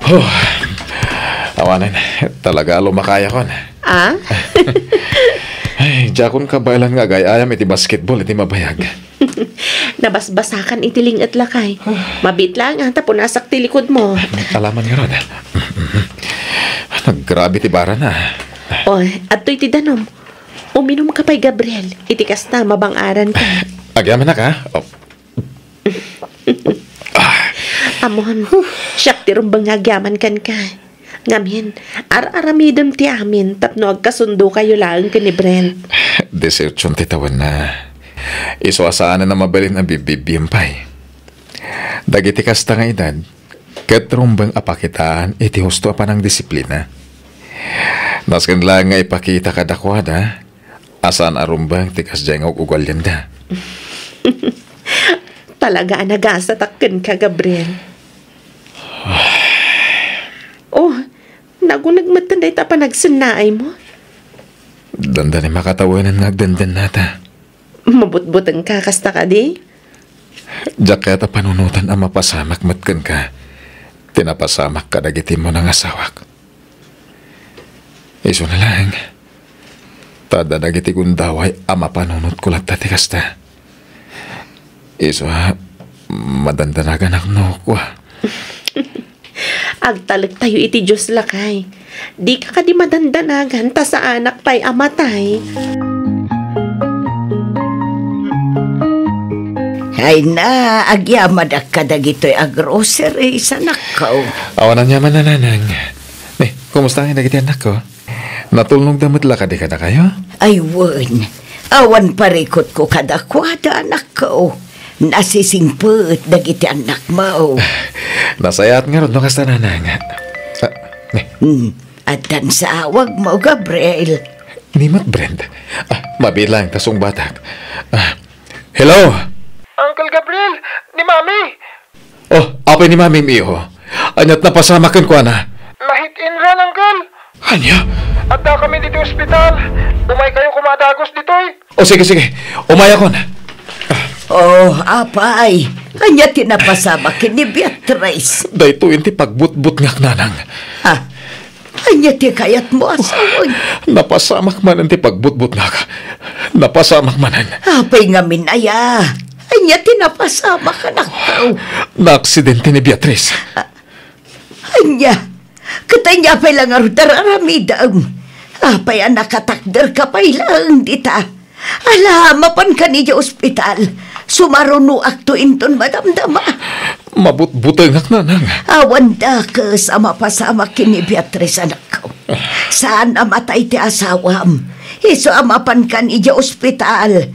Huh. Awanen, talaga a lumakayakon. Ah? Ay, Diakon kabaelan nga agay-ayam iti basketball iti mabayag. Nabasbasakan iti linget, lakay. Mabiit laeng a ta punasak ti likod mo. Alaman ngarud. Naggrabe ti barana. O, adtoy ti danom. Uminumka pay, Gabriel. Iti kasta, mabang-aranka. Agyamanak, ha? O. Ammom, siak ti rumbeng nga agyaman kenka. Ngamin, ar-aramidem ti amin tapno agkasundokayo laeng ken ni Brent. Desertion ti tawenna. Isu a saanen a mabalin a bibbibbiem pay. Dagiti kasta nga edad, ket rumbeng a pakitaan iti husto a panangdisiplina. Nasken laeng nga ipakita kadakuada a saan a rumbeng ti kasdiay nga ug-ugalenda. Talaga a nagasatak kenka, Gabriel. Oh, naguneg metten dayta a panagsennaaymo? Dandani makatawenen nga agdendennata. Mabutbutengka kasta kadi? Diak kayat a panunoten a mapasamak met kenka ti napasamak kadagiti munangasawak. Isuna laeng, ta adda dagiti gundaway a mapanunotko latta ti kasta. Isu a madandanaganak no kua. Agtalektayo iti Dios, lakay. Dika kadi madandanagan ta saanak pay a matay. Ay na, agyamanak kadagitoy a groceries, anakko. Awan aniaman, nanang. Ne, kumusta ngay dagiti annakko? Natulnogda met la kadi kadakayo? Ay wen, awan parikutko kadakuada, anakko. Nasisingpet dagiti annakmo. Nasayaat ngarud no kasta, nanang. Ah, ne. Hmm, addan sa awagmo, Gabriel. Ni met, Brent. Ah, mabilang ta sungbatak. Ah, hello? Uncle Gabriel, ni Mami! Oh, apay ni Mami, Mio? Aniat napasamak kenkuana? Na-hit and run, Uncle. Ania? Addakami ditoy ospital. Umaykayo koma a dagus ditoy. O, sige, sige. Umayakon. Oh, apay. Ania ti napasamak ken ni Beatriz? Daytoyen ti pagbutbutngak, nanang. Ah, ania ti kayatmo a sawen? Napasamak manen ti pagbutbutngak. Napasamak manen. Apay ngamin aya? Ania ti napasamak, anakko? Naaksidente ni Beatriz. Ah, ania? Ket ania pay la ngarud ti ar-aramidem? Apay a nakatakderka pay laeng dita? Ala, mapankan idiay ospital. Sumarunoakto inton madamdama. Mabutbutengak, nanang. Awan dakes a mapasamak ken ni Beatriz, anakko. Saan a matay ti asawam. Isu a mapankan idiay ospital.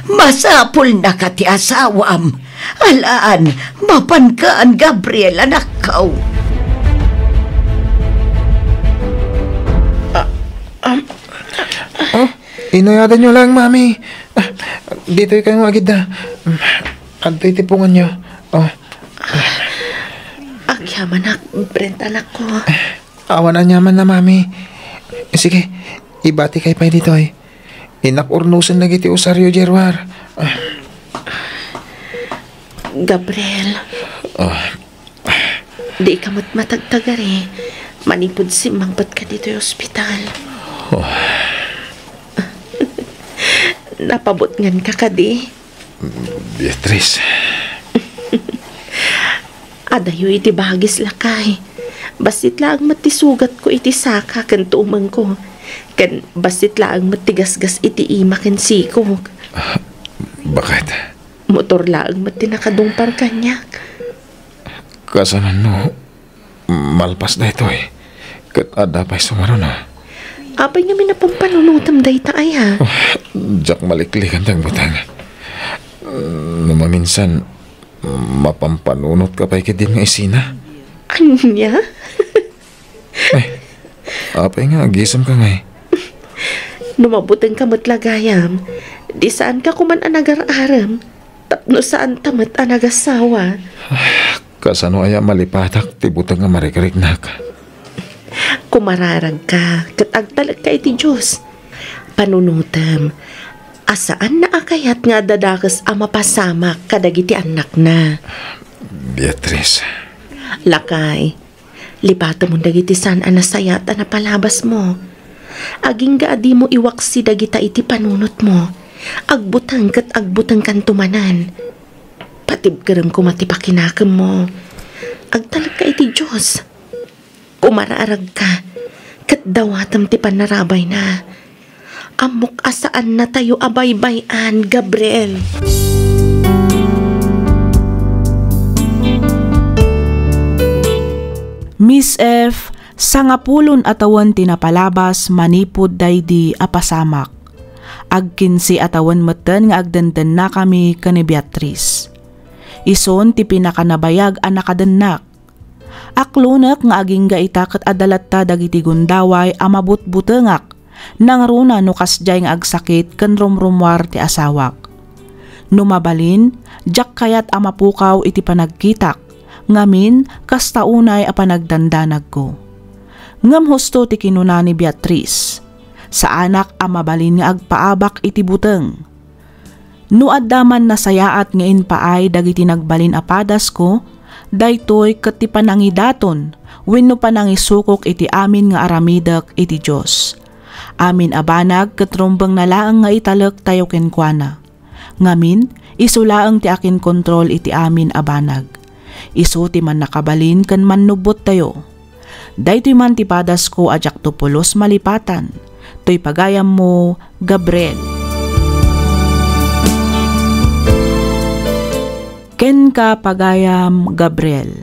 Masapulnaka ti asawam. Alaan, mapankan, Gabriel, anakko. Ah, um, Oh, inayadanyo lang, Mami. Ah, ditoy kayo nga agidda. Adtoy ti punganyo. Oh. Agyamanak, Brent, anakko. Awan aniaman na, Mami. Sige, ibati kay pay ditoy. Innak urnosen dagiti usario, Gerwar. Gabriel. Ah. Dika met matagtagari manipud simmangpetka ditoy ospital. Oh. Napabutnganka kadi? Beatriz. Adayo iti bagis, lakay. Bassit laeng met ti sugatko iti saka ken tumengko. Ken bassit laeng met ti gasgas iti ima ken sikog. Bakit? Motor laeng met ti nakadungpar kaniak. Kasano no malpas daytoy? Ket adda pay sumaruno. Apay ngamin a pampanunotem dayta aya? Oh, diak maliklikan ti agbuteng. No maminsan, mapampanunot ka pay ketdin nga isina? Ania? Ay, apay nga agisem ka ngay? No mabuteng ka met la gayam, di saan ka kuman a nagar-arem, tapno saan ta met a nagasawa. Kasano aya malipatak ti buteng a marikriknak? Kumararag ka, ket agtalek ka iti Dios. Panunotem, a saan na a kayat nga adda dakes a mapasamak kadagiti annakna. Beatriz. Lakay, lipatemon dagiti saan a nasayaat a napalabasmo. Agingga a dimo iwaksi dagita iti panunotmo. Agbuteng ket agbutengkanto manen. Patibkerem koma ti pakinakemmo. Agtalekka iti Dios. Kumaraaragka, ket dawatem ti pannarabayna. Ammok a saannatayo a baybay-an, Gabriel. Miss F, sangapulon a tawen ti napalabas manipud daydi a pasamak. Agkinse a tawen metten nga agdendennakami ken ni Beatriz. Isun ti pinakanabayag a nakadennak. Aklonek nga agingga ita ket adda latta dagiti gundaway a mabutbutengak, nangruna no kasdiay nga agsakit ken rumrumuar ti asawak. No mabalin, diak kayat a mapukaw iti panagkitak, ngamin, kasta unay a panagdandanagko. Ngem husto ti kinuna ni Beatriz, "Saanak a mabalin nga agpaabak iti buteng." No adda man nasayaat nga impaay dagiti nagbalin a padasko, daytoy ket ti panangidaton wenno panangisukok iti amin nga aramidek iti Dios. Amin a banag ket rumbengna laeng nga italektayo kenkuana. Ngamin, isu laeng ti akinkontrol iti amin a banag. Isu ti mannakabalin ken mannubbottayo. Daytoy man ti padasko a diakto pulos malipatan. Toy pagayammo, Gabriel. Kenka, pagayam Gabriel.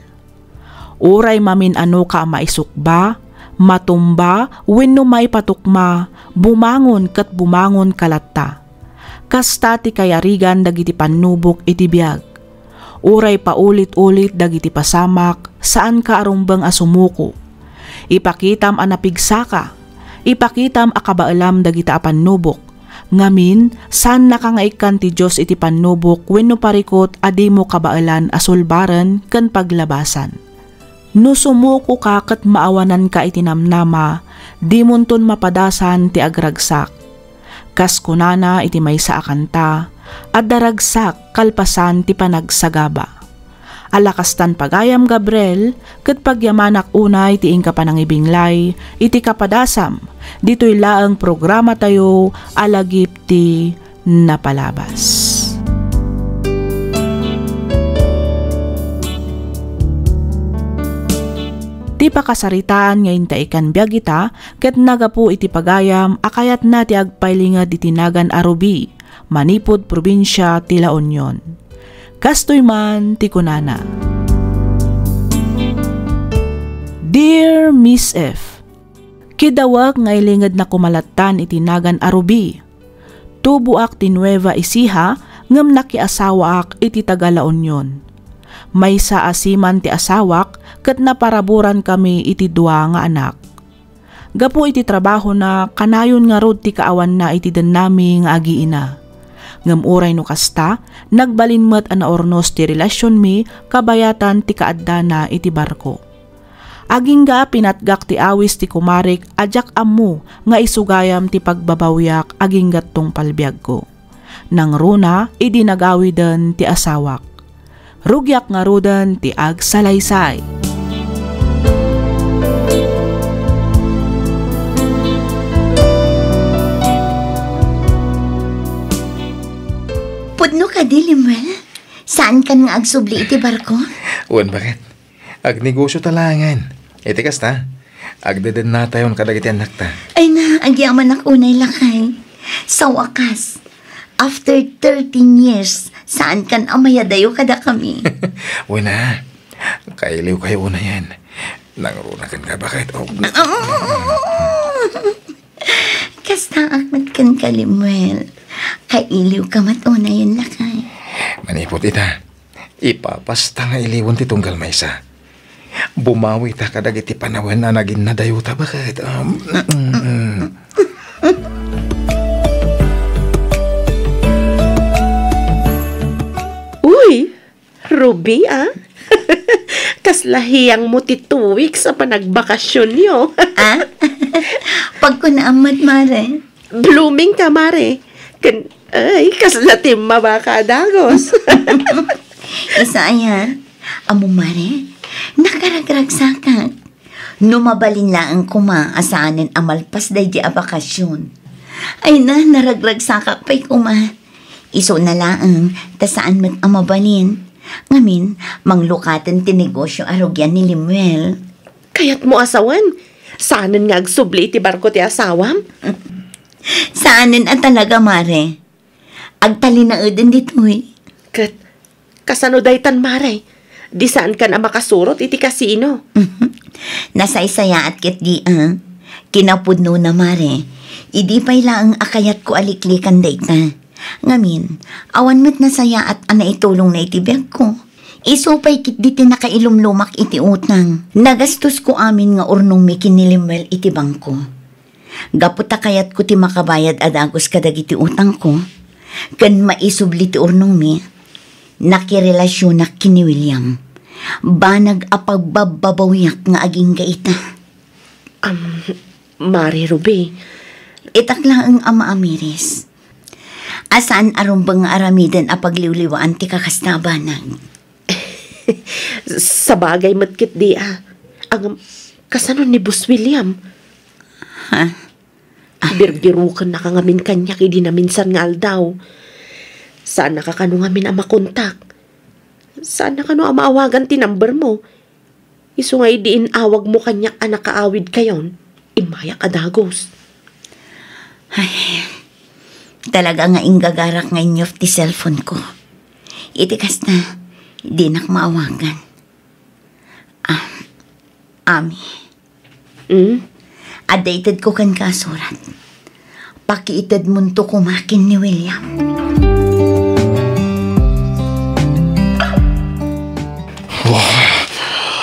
Uray mamin-anoka a maisukba, matumba, wenno maipatukma, bumangon ket bumangonka latta. Kasta ti kayarigan dagiti pannubok iti biag. Uray paulit-ulit dagiti pasamak, saanka a rumbeng a sumuko. Ipakitam a napigsaka. Ipakitam a kabaelam dagita a pannubok. Ngamin, saannaka nga ikkan ti Dios iti pannubok wenno parikut a dimo kabaelan a sulbaren ken paglabasan. No sumukoka ket maawananka iti namnama, dimonton mapadasan ti agragsak. Kas kunana iti maysa a kanta, "Adda ragsak kalpasan ti panagsagaba." Ala kastan pagayam, Gabriel, ket pagyamanak unay ti inka panangibinglay iti kapadasam ditoy laeng programatayo a Lagip ti Napalabas. Ti pakasaritaan nga intaikan biag ita ket nagapu iti pagayam a kayatna ti agpailinged iti nagan a Ruby, manipud probinsia ti La Union. Kastoy man ti kunana, "Dear Miss F, kidawek nga ilingedna koma lattan iti nagan a Ruby. Tuboak ti Nueva Ecija ngem nakiasawaak iti taga La Union. Maysa a seaman ti asawak ket naparaburan kami iti dua nga anak. Gapu iti trabahona, kanayon ngarud ti kaawanna iti dennami nga agiina. Ngem uray no kasta, nagbalin met a naurnos ti relasionmi kabayatan ti kaaddana iti barko. Agingga a pinatgak ti awis ti kumarik a diak ammo nga isu gayam ti pagbabawiak agingga't tungpal biagko. Nangruna idi nagawiden ti asawak. Rugiak ngaruden ti agsalaysay." Pudno kadi, Lemuel? Saankan nga agsubli iti barko? Wen, baket. Agnegosio ta laengen. Iti kasta, agdedennatayon kadagiti annakta. Ay na, agyamanak unay, lakay. Sa wakas, after thirteen years, saankan a mayadayo kadakami. Wen a, kailiwkayo unayen. Nangruna kenka, baket. Oh. Kastaak met kenka, Lemuel. Kailiwka met unayen, lakay. Manipud ita, ipapasta nga iliwen ti tunggal maysa. Bumawita kadagiti panawen a naginnadayota, baket. Um, mm, mm. Uy, Ruby, a? Kasla hiyangmo ti two weeks a panagbakasionyo. Ah? Pagkunaam met, mare. Blooming ka, mare. Ken, ay, kasla timmaba ka a dagus. Isu aya, ammo, mare, nakaragragsakak. No mabalin laeng koma a saanen a malpas daydi a bakasion. Ay na, naragragsakak pay koma. Isuna laeng, ta saan met a mabalin. Ngamin, manglukaten ti negosio a rugian ni Lemuel. Kayatmo a sawen? Saanen nga agsubli iti barko ti asawam? Saanen a talaga, Mare. Agtalinaeden ditoy. Ket kasano daytan, Mare? Di saankan a makasurot iti kasino? Nasaysayaat ketdi, a. Kinapudnona, Mare. Idi pay laeng a kayatko a liklikan dayta. Ngamin, awan met nasayaat a naitulongna iti biagko. Isu pay ketdi ti nakailumlumak iti utang. Nagastosko amin nga urnongmi ken ni Lemuel iti bangko. Gapu ta kayatko ti makabayad a dagus kadagiti utangko, ken maisubli ti urnongmi, nakirelasionak ken ni William. Banag a pagbabbabawiak nga agingga ita. Am, Mare Ruby. Itak laeng a maamiris. A saan a rumbeng nga aramiden a pagliwliwaan ti kakasta a banag. Sabagay met ketdi, a. Ngem, kasano ni Boss William? Ha? Birbirukennaka ngamin kaniak idi naminsan nga aldaw. Saannaka kano ngamin a makontak. Saannaka kano a maawagan ti number mo. Isu nga idi in-awagmo kaniak a nakaawidkayon, immayak a dagus. Ay, talaga nga inggagarak nga inyuf ti cellphone ko. Iti kasta, dinak maawagan. Ah, Ami. Hmm? Adda itedko kenka a surat. Pakiitedmonto koma ken ni William.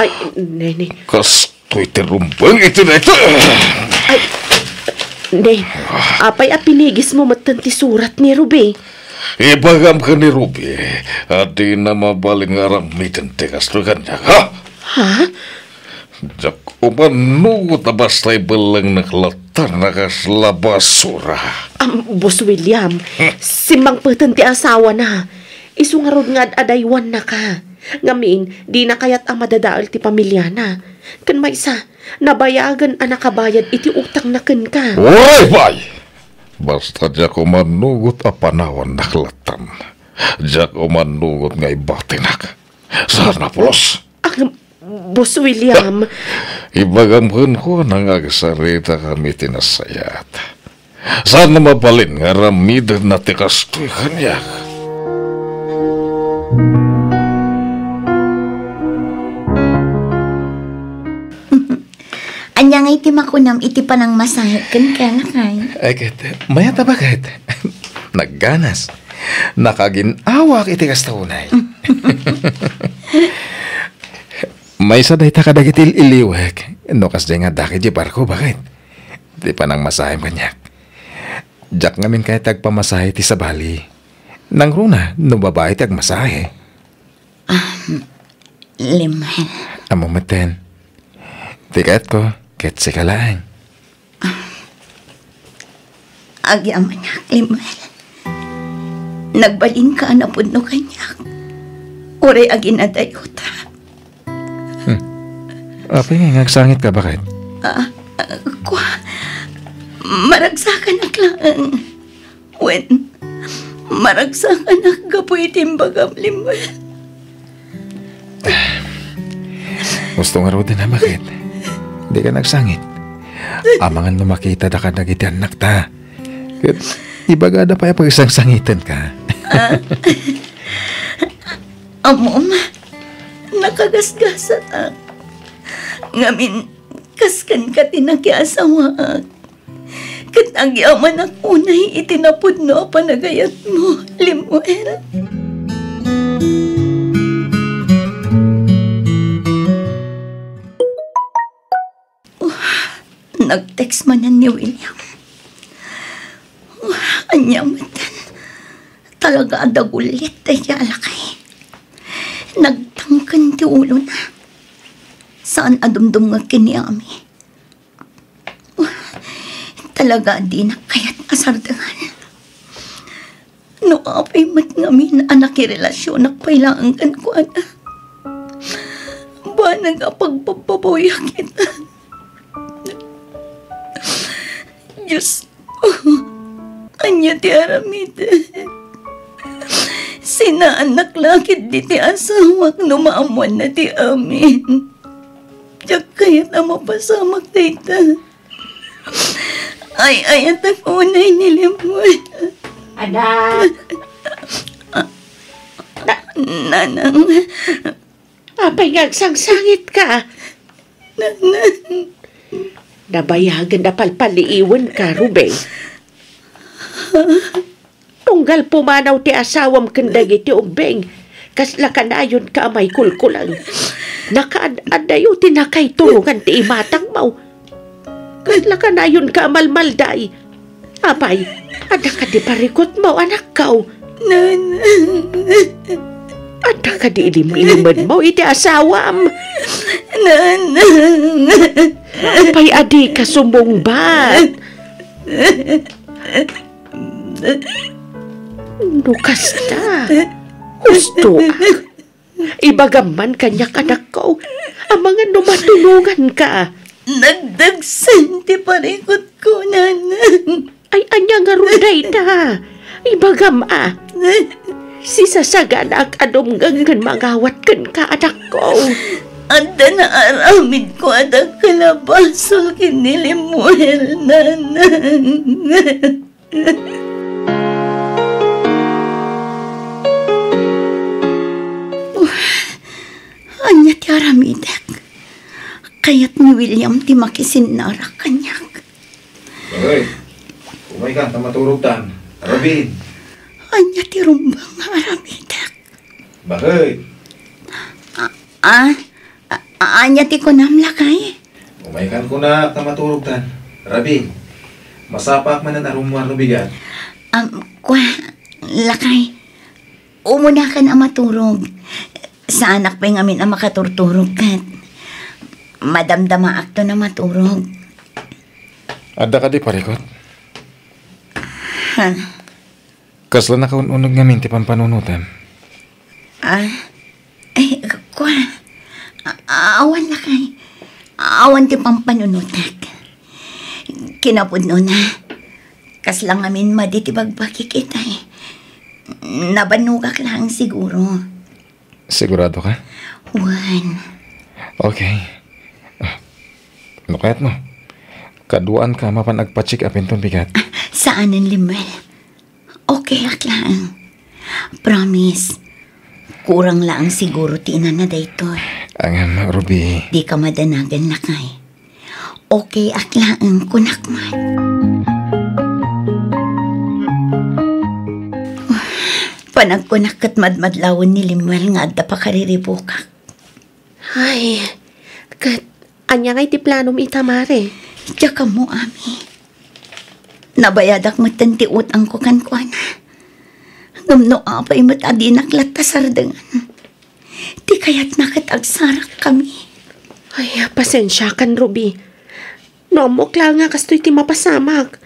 Ay, Nene. Kastoy ti rumbeng iti dayta. Ay, Ne, apay a pinigismo metten ti surat ni Ruby? Ibagam ken ni Ruby a dina mabalin nga aramiden ti kastoy kaniak, ha? Ha? Diak umanugot a basta ibellengnek latta a kasla basura. Am, Boss William, hmm, simmangpeten ti asawana. Isu ngarud nga ad-adaywanna ka. Ngamin, dina kayat a madadael ti pamiliana. Ken maysa, nabayagen a nakabayad iti utangna kenka. Uray, bay! Basta diak umanugot a panawannak lattan. Diak umanugot nga ibatinak. Saan a pulos? Ang, Boss William. Ibagam kenkuana nga agsaritakami iti nasayaat. Saan a mabalin nga aramidenna ti kastoy kaniak? Ania ngay ti makunam iti panangmasahe kenka, lakay? Ay, ket, mayat a baket. Nagganas. Nakagin-awak iti kasta unay. Maysa dayta kadagiti il-iliwek, no kasdiay nga addaka idiay barko, baket. Ti panangmasahem kaniak. Diak ngamin kayat ti agpamasahe iti sabali. Nangruna, no babai ti agmasahe. Ah, Lemuel. Ammom metten. Ti kayatko, ket sika laeng. Agyamanak, Lemuel. Nagbalinka a napudno kaniak. Uray aginadayota. Hmm. Apay nga agsangitka, baket? Ah, ah, kua, maragsakanak laeng. Wen, maragsakanak gapu iti imbagam, Lemuel. Gusto ngaruden a, baket? Dika nagsangit. Amangan no makitada kadagiti annakta. Ket ibagada pay a pagsangsangitenka. Ah. Ammom, nakagasgasatak. Ngamin, kas kenka ti nakiasawaak. Ket agyamanak unay iti napudno a panagayatmo, Lemuel. Nag-text manen ni William. Ania metten? Talaga a dagullit daydi a lakay. Nagtangken ti ulona. Saan a dumdumngeg ken ni Ami. Talaga a dinak kayat a sardengan. No apay met ngamin a nakirelasionak pay laeng kenkuana, banag a pagbabbabawiak ita. Dios, ania ti aramidek? Sinaannak la ketdi ti asawak no maammoanna ti amin. Diak kayat a mapasamak dayta. Ay-ayatak unay ni Lemuel. Anak. Na- Nanang. Apay nga agsangsangitka? Nanang. Nabayagen a palpaliiwenka, Ruby. Tunggal pumanaw ti asawam ken dagiti ubbing, kasla kanayonka a maikulkulang. Nakaad-addayo ti nakaiturongan ti imatangmo. Kasla kanayonka a malmalday. Apay, adda kadi parikutmo, anakko? Nanang. Adda kadi ilimlimedmo iti asawam? Nanang. Apay a dika sumungbat? No kasta, hustoak. Ibagam man kaniak, anakko, amangan no matulonganka. Nagdagsen ti parikutko, Nanang. Ay, ania ngarud dayta? Ibagam a. Sisasaganaak a dumngeg ken mangawat kenka, anakko. Adda naaramidko a dakkel a basol ken ni Lemuel, Nanang. Ania ti aramidek? Kayat ni William ti makisinnarak kaniak. Bahay, umaykan ta maturogtan. Rabin. Ania ti rumbeng nga aramidek? Bahay. Ah, ah, ah, ania ti kunam, lakay? Umaykan kunak ta maturogtan. Rabin, masapaak manen a rummuar no bigat. Am, kua, lakay. Umunakan a maturog. Saanak pay ngamin a makaturturog ket madamdamaakton a maturog. Adda kadi parikut? Ha? Kasla nakaun-uneg ngamin ti pampanunotam? Ah? Ay, kua. A-, awan lakay. Awan ti pampanunotak. Kinapudnona, kasla ngamin madi ti bagbagik itay. Nabannogak laeng siguro. Sigurado ka? Wen. Okay. Ah, no kayatmo, kaduaanka a mapan agpa-check up inton bigat. Ah, saanen, Lemuel. Okay ak laeng. Promise. Kurang laeng siguro ti inana daytoy. Ngem, Ruby. Dika madanagan, lakay. Okay ak laeng, kunak man. Panagkunak ket madmadlawen ni Lemuel nga adda pakariribukak. Ay, ket ania ngay ti planom ita, Mare? Diak ammo, Ami. Nabayadak metten ti utangko kenkuana. Ngem no apay met a dinak latta sardengan, ti kayatna ket agsarakkami. Ay, pasensiakan, Ruby. No ammok laeng nga kastoy ti mapasamak,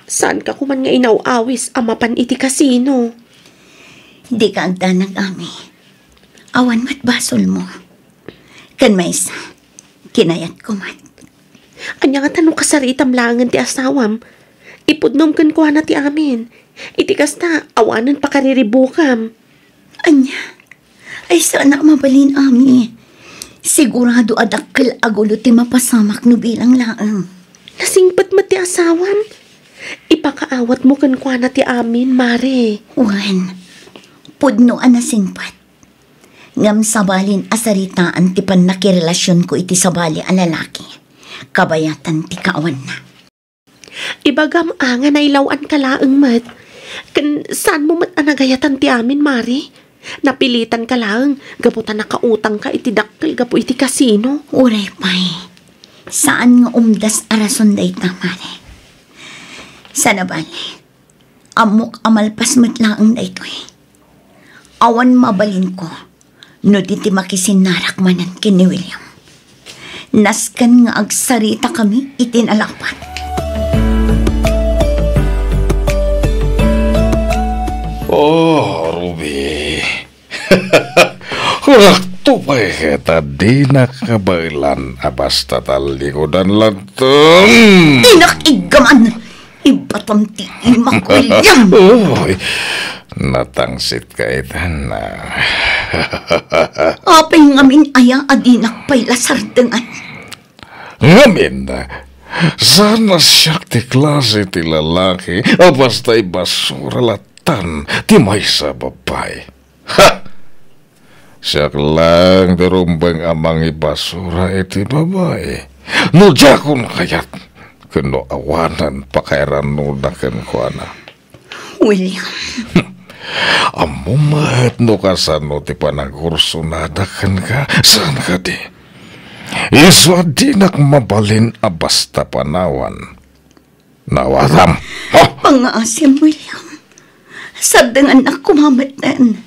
saanka koman nga inaw-awis a mapan iti kasino. Dika agdanag, Ami. Awan met basolmo. Ken maysa, kinayatko met. Ania ngata no kasaritam laengen ti asawam? Ipudnom kenkuana ti amin. Iti kasta, awanen pakariribukam. Ania? Ay, saanak mabalin, Ami. Sigurado a dakkel a gulo ti mapasamak no bilang laeng. Nasingpet met ti asawam. Ipakaawatmo kenkuana ti amin, Mare. Wen, pudno a nasingpet. Ngem sabalin a saritaan ti pannakirelasionko iti sabali a lalaki. Kabayatan ti kaawanna. Ibagam a nga nailaw-anka laeng met. Ken saanmo met a nagayatan ti amin, Mare. Napilitanka laeng gapu ta nakautangka iti dakkel gapu iti kasino. Uray pay, saan nga umdas a rason dayta, Mare. Sanabali, ammok a malpas met laeng daytoy. Awan mabalinko no di ti makisinnarak manen ken ni William. Nasken nga agsaritakami iti nalapat. Oh, Ruby. Kunak to pay ket a dinak kabaelan a basta tallikudan latta. Inak iggaman! Ibatam ti imak, William. Uy, natangsit ka itan, ah. Apay ngamin aya a dinak pay la sardengan? Ngamin, saan a siak ti klase ti lalaki a basta ibasura latan ti maysa a babai. Ha! Siak laeng ti rumbeng a mangibasura iti babai. No diakon kayat, ken no awanen pakairanoda kenkuana. William. Ammom met no kasano ti panagursunada kenka, saan kadi? Isu a dinak mabalin a basta panawan. Nawatam. Ha? Pangngaasim, William. Sardengannak koma metten.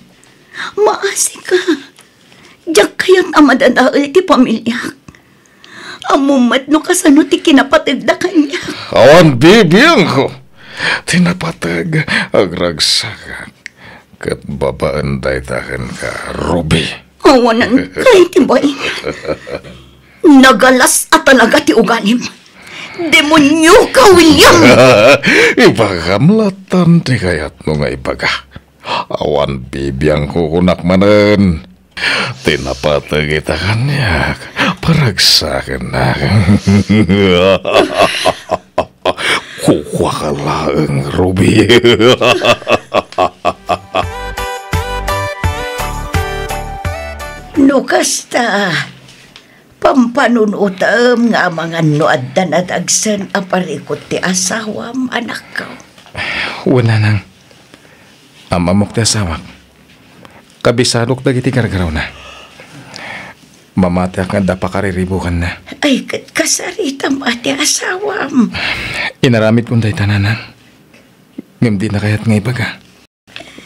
Maasika. Diak kayat a madadael ti pamiliak. Ammom met no kasano ti kinapategda kaniak. Awan bibiangko ti napateg, agragsakak, ket babaen dayta kenka, Ruby. Awanan kay ti bain. Nagalas a talaga ti ugalim. Demonio ka, William! Ibagam latan ti kayatmo nga ibaga. Awan bibiangko, kunak manen. Ti napateg ita kaniak, paragsakennak. Kukuaka laeng, Ruby. No kasta, pampanunotem nga amangan no adda nadagsen a parikut ti asawam, anakko. Wen, nanang. Am-ammok ti asawak. Kabisadok dagiti gargarawna. Mamatiak nga adda pakariribukanna. Ay, ket kasaritam a ti asawam. Inaramidkon dayta, nanang. Ngem dina kayat nga ibaga.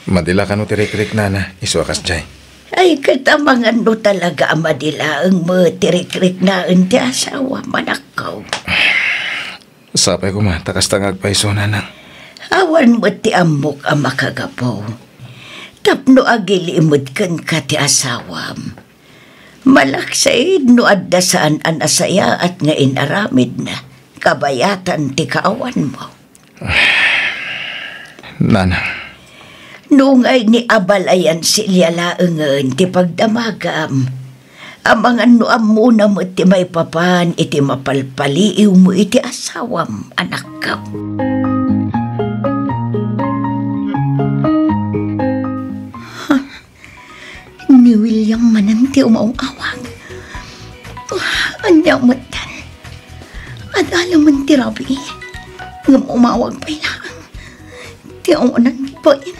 Madi la kano ti rikriknana, isu a kasdiay. Ay, ket amangan no talaga a madi laeng met ti rikriknaen ti asawam, anakko. Sapay koma ta kasta nga agpayso, nanang. Awan met ti ammok a makagapu tapno agilimed kenka ti asawam. Malaksid no adda saan a nasayaat nga inaramidna, kabayatan ti kaawanmo. Nanang. Nungay ni abalayan silia laengen ti pagdamagam, amangan no ammona met ti maipapan iti mapalpaliiwmo iti asawam, anakko. Ni William manen ti umaw-awag. Ania metten? Adda laeng ti rabii, ngem umawag pay laeng. Ti awanan bain,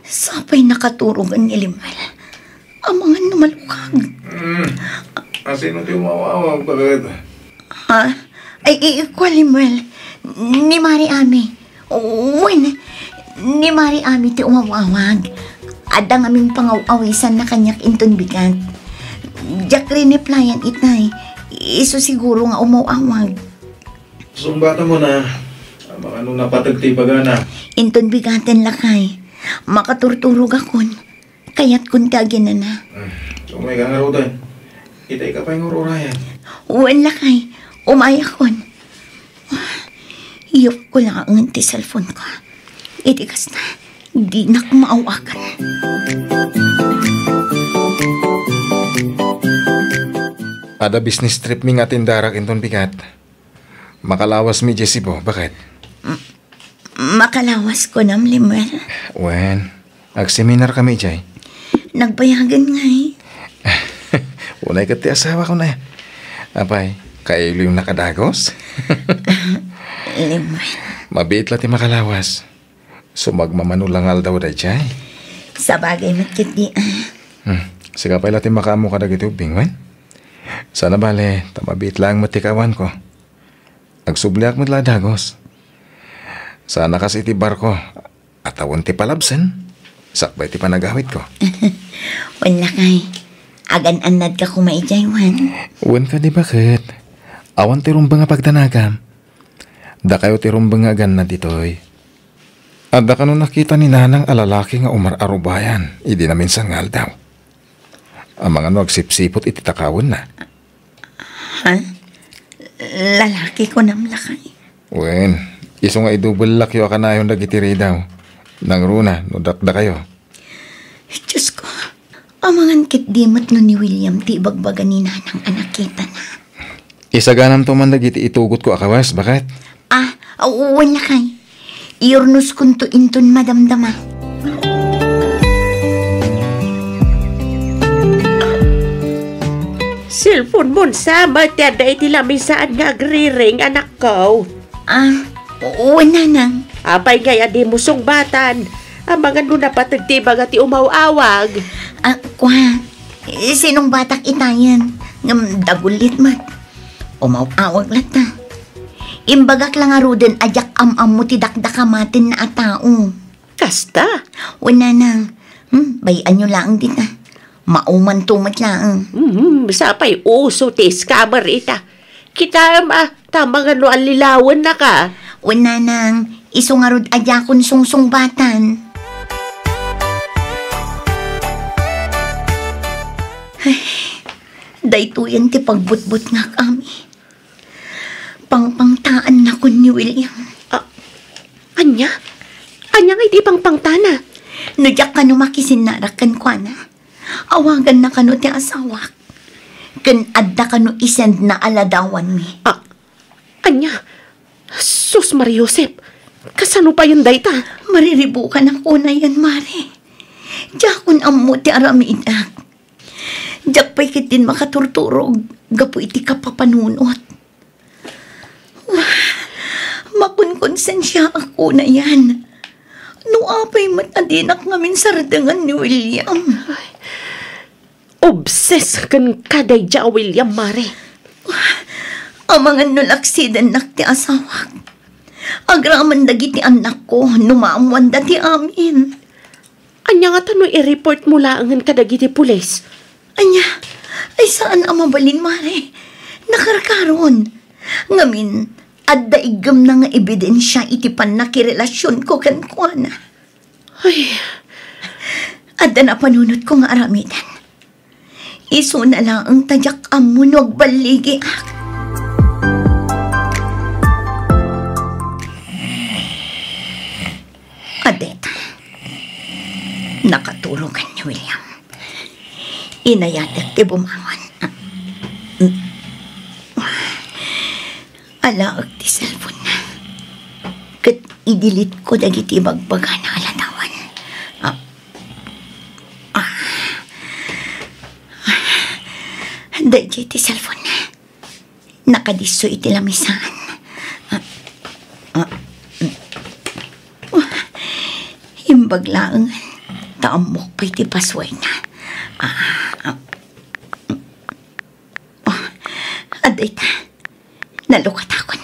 sapay nakaturogen ni Lemuel. Amangan no malukag. Hmm. Asino ti umaw-awag, baket? Ha? Ay, i-, ikuan, Lemuel. Ni Mari Ami. Wen, ni Mari Ami ti umawawag. Adda ngamin pangaw-awisanna kaniak inton bigat. Diak rineplyan itay. Isu siguro nga umawawag. Sungbatamon a. Amangan no napateg ti ibagana. Inton bigaten, lakay. Makaturturogakon. Kayatkon ti aginana. Hmm. Umay ka ngaruden. Itay ka pay nga ur-urayan. Wen, lakay. Umayakon. Iyupko laengen ti cellphone ko. Iti kasta, dinak maawagan. Adda business trip mi nga atendarak inton bigat. Makalawasmi idiay Cebu, baket? M-, makalawas kunam, Lemuel? Wen, agseminar kami idiay. Nagbayagen ngay. Unay ket ti asawak, unay. Apay, kailuyonnak a dagus? Lemuel. Mabiit la ti makalawas. Sumagmamano la nga aldaw daydiay. Sabagay met ketdi, ah. Hmm. Sika pay la ti makaammo kadagiti ubbing, wen? Saan a bale, ta mabiit laeng met ti kaawanko. Agsubliak met la a dagus. Saan a kas iti barko, a tawen ti palabsen, sakbay ti panagawidko. Wen, lakay, agan-annadka koma idiay, wen? Wen kadi, baket. Awan ti rumbeng a pagdanagam. Dakayo ti rumbeng nga agannad ditoy. Adda kano nakita ni Nanang a lalaki nga umar-arubayan idi naminsan nga aldaw. Amangan no agsipsiput iti takawenna. Ha? Lalaki kunam, lakay? Wen, Isu nga idubellakyo a kanayon dagiti ridaw. Nangruna no dakdakayo. Diosko, amangan ket di met no ni William ti ibagbaga ni Nanang a nakitana. Isaganamto man dagiti itugotko a kawas, baket? Ah, wen lakay. Iyurnoskonto inton madamdama. Cellphone-mon sa, met ti adda iti lamisaan nga agriring, anakko. Ah, wen, Nanang. Apay ngay a dimo sungbatan? Amangan no napateg ti ibaga ti umaw-awag. Ah, kua, sinungbatak itayen, ngem dagullit met. Umaw-awag latta. Imbagak la ngaruden a diak am-ammo ti dakdakamatenna a tao. Kasta? Wen, Nanang. Hmm, bay-anyo laeng dita. Maumanto met laeng. Hmm, sapay uso ti scammer ita. Kitaem a, ta amangan no allilawennaka. Wen, Nanang, isu ngarud a diakon sungsungbatan. Ay, daytoyen ti pagbutbutngak, Ami. Pangpangtaannakon ni William. Ah, ania? Ania nga iti pangpangtana? No diak kano makisinnarak kenkuana, awaganna kano ti asawak. Ken adda kano isendna a ladawanmi. Ah, ania? Sus, Maria Josep, kasano payen dayta? Mariribukan a kunayen, Mare. Diakon ammo ti aramidek. Diak pay ketdin makaturturog gapu iti kapapanunot. Makonkonsensiaak kunayen. No apay met a dinak ngamin sardengen ni William. Ay, obses kenka daydiay a William, Mare. Amangan no laksidennak ti asawak. Agraman dagiti annakko no maammoanda ti amin. Ania ngata no i-report mo laengen kadagiti pulis? Ania? Ay, saan a mabalin, Mare. Nakarkaron. Ngamin, adda iggemna nga ebidensia iti pannakirelasionko kenkuana. Ay. Adda napanunotko nga aramiden. Isuna laeng ta diak ammo no agballigiak. Adda ita. Nakaturogan ni William. Inayatek ti bumangon. Alaek ti cellphone-na. Ket i-delete-ko dagiti ibagbagana a ladawan. Ah. Ah. Daydiay ti cellphone-na. Nakadisso iti lamisaan. Ah. Ah. Imbag laeng ta ammok pay ti password-na. Ah. Ah. Oh, adda ita. Nalukatakon.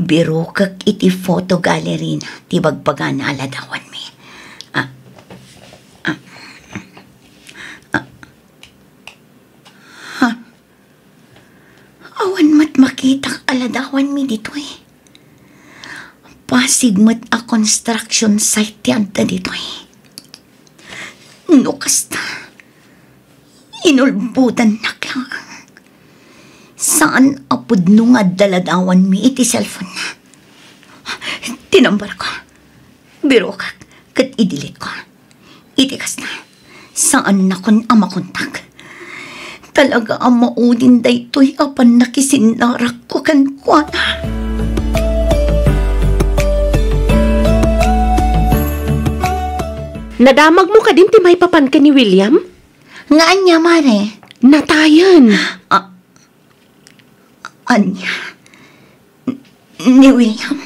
Birukek iti photo gallery-na ti bagbagana a ladawanmi. Ah, ah, ah. Ha? Awan met makitak a ladawanmi ditoy. Pasig met a construction site ti adda ditoy. No kasta, inulbodannak laeng. Saan a pudno nga adda ladawanmi iti cellphone-na. Tinambarko. Birukek ket i-delete-ko. Iti kasta, saannakon a makontak. Talaga a maudin daytoy a pannakisinnarako kenkuana. Nadamagmo kadin ti maipapan ken ni William? Nga ania, Mare? Natayen. Ah, ania? Ni William?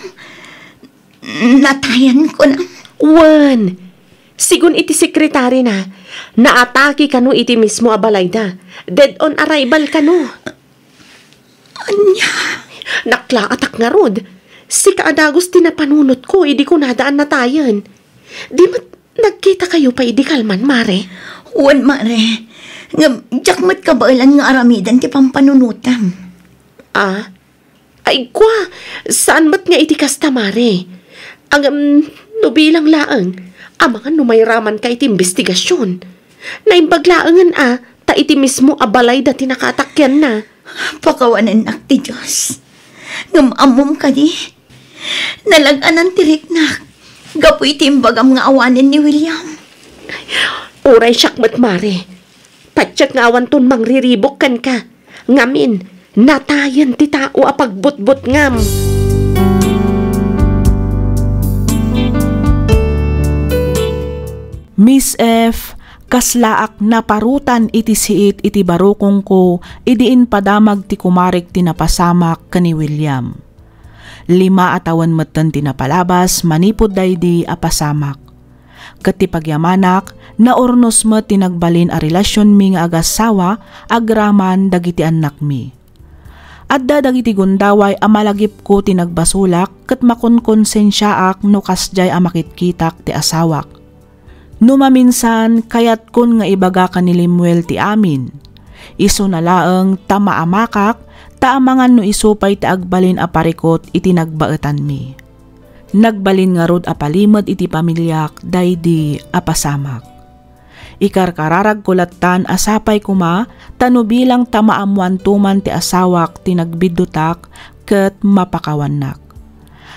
Natayen, kunam? Wen. Sigun iti sekretarina, naatake kano iti mismo a balayda. Dead on arrival kano. Ania? Naklaatak ngarud. Sika a dagus ti napanunotko idi kunada a natayen. Di met nagkitakayo pay idi kalman, Mare? Wen, Mare. Ngem, diak met kabaelan nga aramiden ti pampanunotem. Ah? Ay, kua, saan met nga iti kasta, Mare? Ngem, no bilang laeng, amangan no mairamanka iti imbestigasion. Naimbag laengen a, ta iti mismo a balayda ti nakaatakianna. Pakawanennak ti Dios. Ngem ammom kadi, Nalag-anan ti riknak gapu iti imbagam nga awanen ni William. Uray siak met, Mare. Patiek nga awanton mangriribuk kenka. Ngamin, natayen ti tao a pagbutbutngam. Miss F, kaslaak naparutan iti siit iti barukongko idi impadamag ti kumarik ti napasamak ken ni William. Lima a tawen metten ti napalabas manipud daydi a pasamak. Ket ti pagyamanak, naurnos met ti nagbalin a relasionmi nga agassawa agraman dagiti annakmi. Adda dagiti gundaway a malagipko ti nagbasolak ket makonkonsensiaak no kasdiay a makitkitak ti asawak. No maminsan, kayatkon nga ibaga ken ni Lemuel ti amin. Isuna laeng ta maamakak, ta amangan no isu pay ti agbalin a parikut iti nagbaetanmi. Nagbalin ngarud a palimed iti pamiliak daydi a pasamak. Ikarkararagko lattan a sapay koma ta no bilang ta maammoanto man ti asawak ti nagbiddutak ket mapakawannak.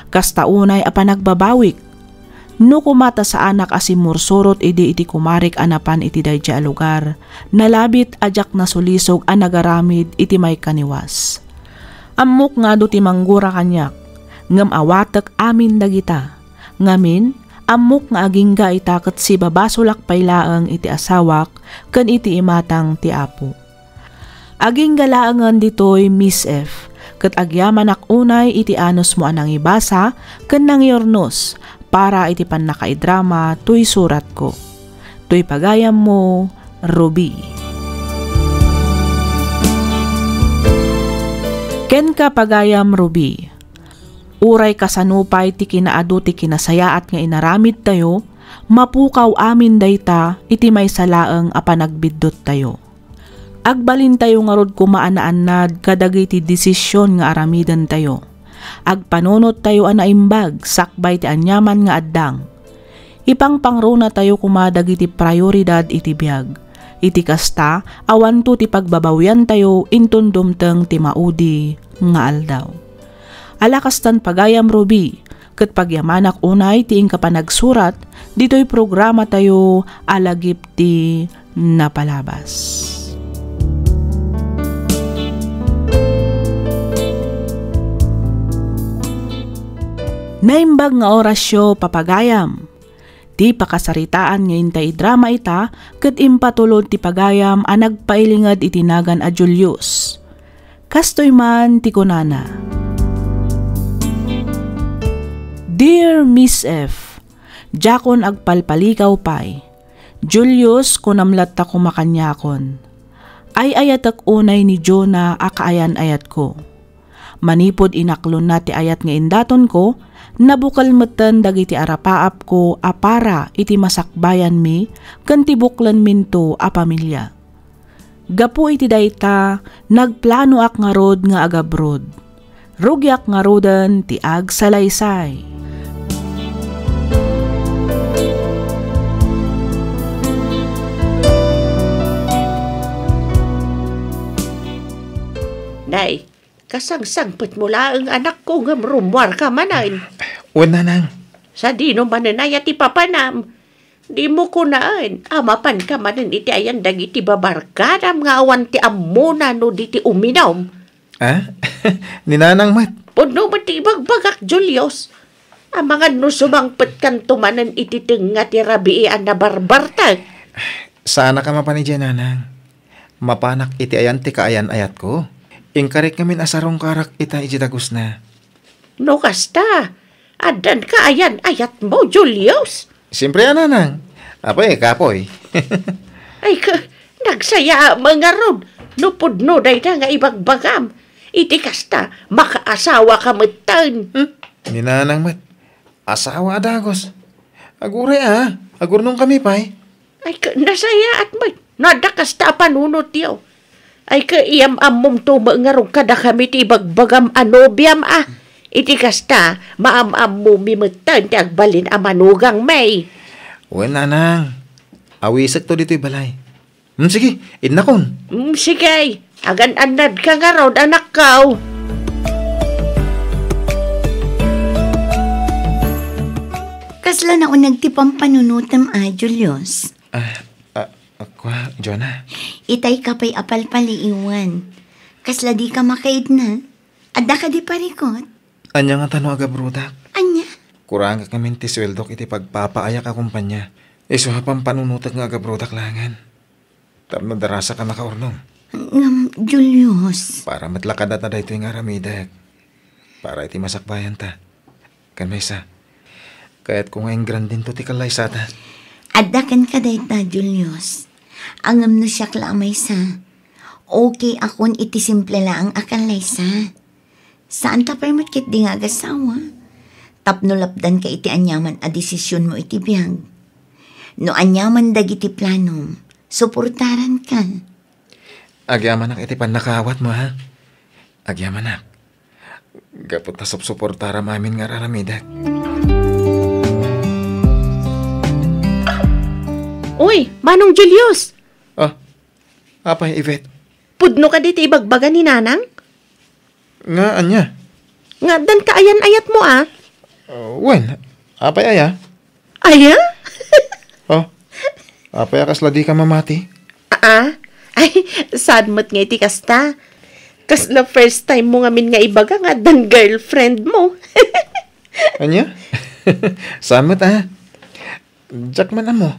Kasta unay a panagbabawik. No koma ta saanak a simmursurot idi iti kumarik a napan iti daydiay a lugar, nalabit a diak nasulisog a nagaramid iti maikaniwas. Ammok nga adu ti manggura kaniak, ngem awatek amin dagita. Ngamin, ammok nga agingga ita ket sibabasolak pay laeng iti asawak ken iti imatang ti Apo. Agingga laengen ditoy, Miss F, ket agyamanak unay iti anusmo a nangibasa ken nangiurnos para iti pannakaidrama toy suratko. Toy pagayammo, Ruby. Kenka, pagayam Ruby, uray kasano pay ti kinaadu ti kinasayaat nga inaramidtayo, mapukaw amin dayta iti maysa laeng a panagbidduttayo. Agbalintayo ngarud koma a naannad kadagiti desisyon nga aramidentayo. Agpanunottayo a naimbag sakbay ti aniaman nga addang. Ipangpangronatayo koma dagiti prioridad iti biag. Iti kasta, awanto ti pagbabawiantayo inton dumteng ti maudi nga aldaw. Ala kastan, pagayam Ruby, ket pagyamanak unay ti inka panagsurat ditoy programatayo a lagip ti napalabas. Naimbag nga orasyo, papagayam. Ti pakasaritaan nga intay idrama ita ket impatulod ti pagayam a nagpailinged iti nagan a Julius. Kastoy man ti kunana, "Dear Miss F, diakon agpalpalikaw pay. Julius, kunam latta koma kaniakon. Ay-ayatek unay ni Jonah a kaayan-ayatko. Manipud inaklonna ti ayat nga indatonko, nabukel metten dagiti arapaapko a para iti masakbayanmi ken ti buklenminto a pamilia. Gapu iti dayta, nagplanoak ngarud nga agabroad. Rugiak ngaruden ti agsalaysay." Nay, kasangsangpetmo laeng, anakko, ngem rummuarka manen. Wen, nanang. Sadino manen aya ti papanam? Dimo kunaen a mapanka manen iti ayan dagiti babarkadam nga awan ti ammona no di ti uminum. Ah? Ni nanang met. Pudno met ti ibagbagak, Julius. Amangan no sumangpetkanto manen iti tengnga ti rabii a nabarbartek. Saanak a mapan idiay, nanang. Mapanak iti ayan ti kaayan-ayatko. Inkarik ngamin a sarungkarak ita idiay dagusna. No kasta, addan kaayan-ayatmo, Julius? Siempre a, nanang. Apay, kapoy. Ay, ka, nagsayaat ngarud no pudno dayta nga ibagbagam. Iti kasta, makaasawaka metten. Hmm? Ni nanang met. Asawa a dagus. Aguray a, agurnongkami pay. Ay, ka, nasayaat met. No adda kasta a panunotyo. Ay, ka, iyam-ammomto met ngarud kadakami ti ibagbagam a nobiam a. Iti kasta, maam-ammomi metten ti agbalin a manugangmi. Wen, nanang. Awisekto ditoy balay. Hmm, sige, innakon. Hmm, sige. Agan-annadka ngarud, anakko. Kasla nauneg ti pampanunotem a, Julius? Ah, ah, ah, kua, Jonah? Itay ka pay a palpaliiwan. Kasla di ka makaidna. Adda ka di parikot? Ania nga tano agabrodak? Ania? Kurangak ngamin ti sueldok iti pagpapaayak a kumpanya. Isu a pampanunotek nga agabrodak laengen. Tapno darasa ka makaurnong. Ngem, Julius. Para met la kadata daytoy nga aramidek. Para iti masakbayanta. Ken maysa, kayatko nga ingrandinto ti kallaysatan. Adda kenka dayta, Julius. Ngem no siak la a maysa, okay akon iti simple laeng a kallaysa. Saanta pay met ketdi nga agasawa. Tapno lapdanka iti aniaman a desisionmo iti biag. No aniaman dagiti planom, suportaranka. Agyamanak iti pannakaawatmo, ha? Agyamanak. Gapu ta supsuportaram amin nga ar-aramidek. Uy, Manong Julius! Ah, apay, Yvette? Pudno kadi ti ibagbaga ni Nanang? Nga ania? Nga addan kaayan-ayatmo, a? Uh, wen, apay aya? Aya? Oh, apay a kasla di ka mamati? Aa? Ay, saan met nga iti kasta? Kasla first time mo ngamin nga ibaga nga addan girlfriend mo. Ania? Saan met, a? Diak man ammo.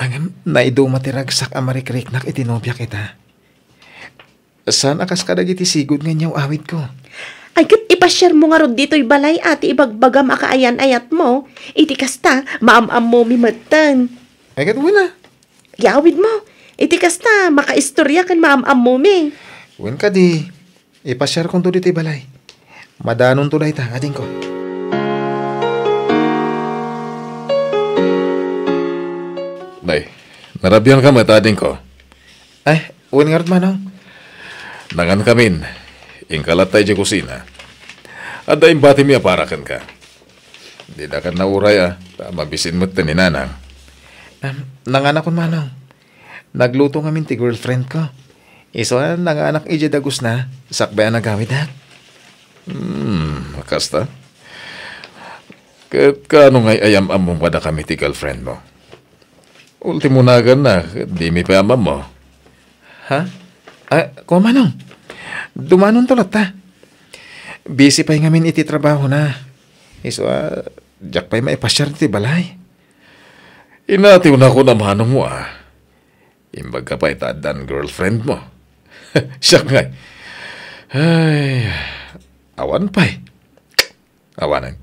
Ngem, naiduma ti ragsak a marikriknak iti nobiak ita. Saan a kas kadagiti sigud nga inyaw-awidko? Ay, ket ipasiarmo ngarud ditoy balay a ti ibagbagam a kaayan-ayatmo. Iti kasta, maam-ammomi metten. Ay, ket wen a. Yawidmo. Iti kasta, makaistorya ken maam-ammomi. Wen kadi, ipasiarkonto ditoy balay. Madanonto dayta, adingko. Nay, narabian ka met, adingko. Ay, wen ngarud, Manong. Nangankamin, inka latta idiay kusina. Adda imbatimi a para kenka. Dida ket nauray a, ta mabisin met ti ni Nanang. Em, nanganakon, Manong. Nagluto ngamin ti girlfriendko. Isu a nanganak idiay dagusna, sakbay a nagawidak. Hmm, kasta? Ket kaano nga ay-am-ammom kadakami ti girlfriendmo? Ultimo naganna, ket dimi pay am-ammo. Ha? Ah, kua, Manong. Dumanonto latta. Busy pay ngamin iti trabahona. Isu a, diak pay maipasiar iti balay. Inatiwnakon a manongmo a. Imbagka pay ta addan girlfriendmo. Siak ngay. Ay, awan pay. Awanen.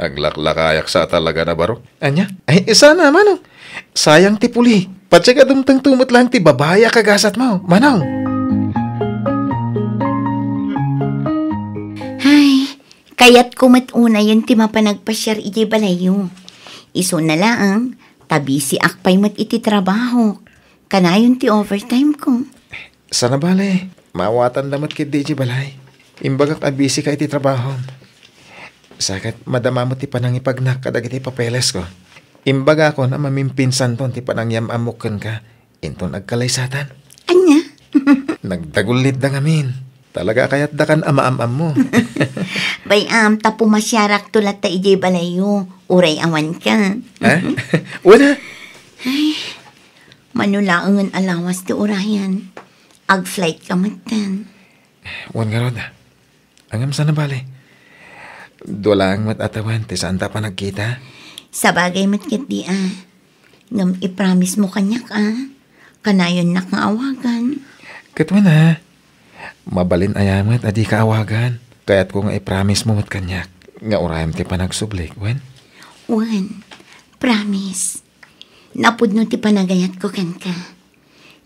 Aglaklakayak sa talaga na baro. Ania? Ay, sana, Manong. Sayang ti puli. Patse ka dumtengto met lang ti babai a kagasatmo, Manong. Ay, kayatko met unayen ti mapan agpasiar idiay balayyo. Isuna laeng, ta busy ak pay met iti trabaho. Kanayon ti overtime ko. Sana bale, maawatan da met ketdi idiay balay. Imbagak a busy ka iti trabahom. Sa ket madama met ti panangipagnak kadagiti papeles ko. Imbagakon a mamimpinsanton ti panangyam-ammok kenka inton agkalaysatan. Ania? Nagdagullit da ngamin. Talaga a kayat da kan a maam-ammo. Bay-am, ta pumasiarakto latta idiay balayyo, uray awan ka. Ha? Wala. Ay, mano laengen a lawas ti urayan. Ag-flight ka metten. Wen ngarud. Ngem sana bale. Dua laeng met a tawen ti saanta a panagkita. Sabagay met ketdi a. Ngem i-promise mo kaniak a. Kanayonnak nga awagan. Ket wen a. Mabalin aya met a dika awagan. Kayatko nga i-promise mo met kaniak nga urayem ti panagsublik, wen? Wen. Promise. Napudno ti panagayatko kenka.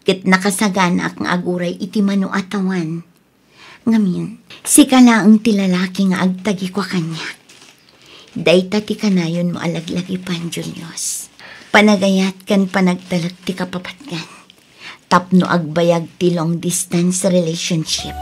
Ket nakasaganaak nga aguray iti mano a tawen. Ngamin, sika laeng ti lalaki nga agtagikua kaniak. Dayta ti kanayonmo a laglagipan, Julius. Panagayat ken panagtalek ti kapapatgan. Tapno agbayag ti long distance relationship.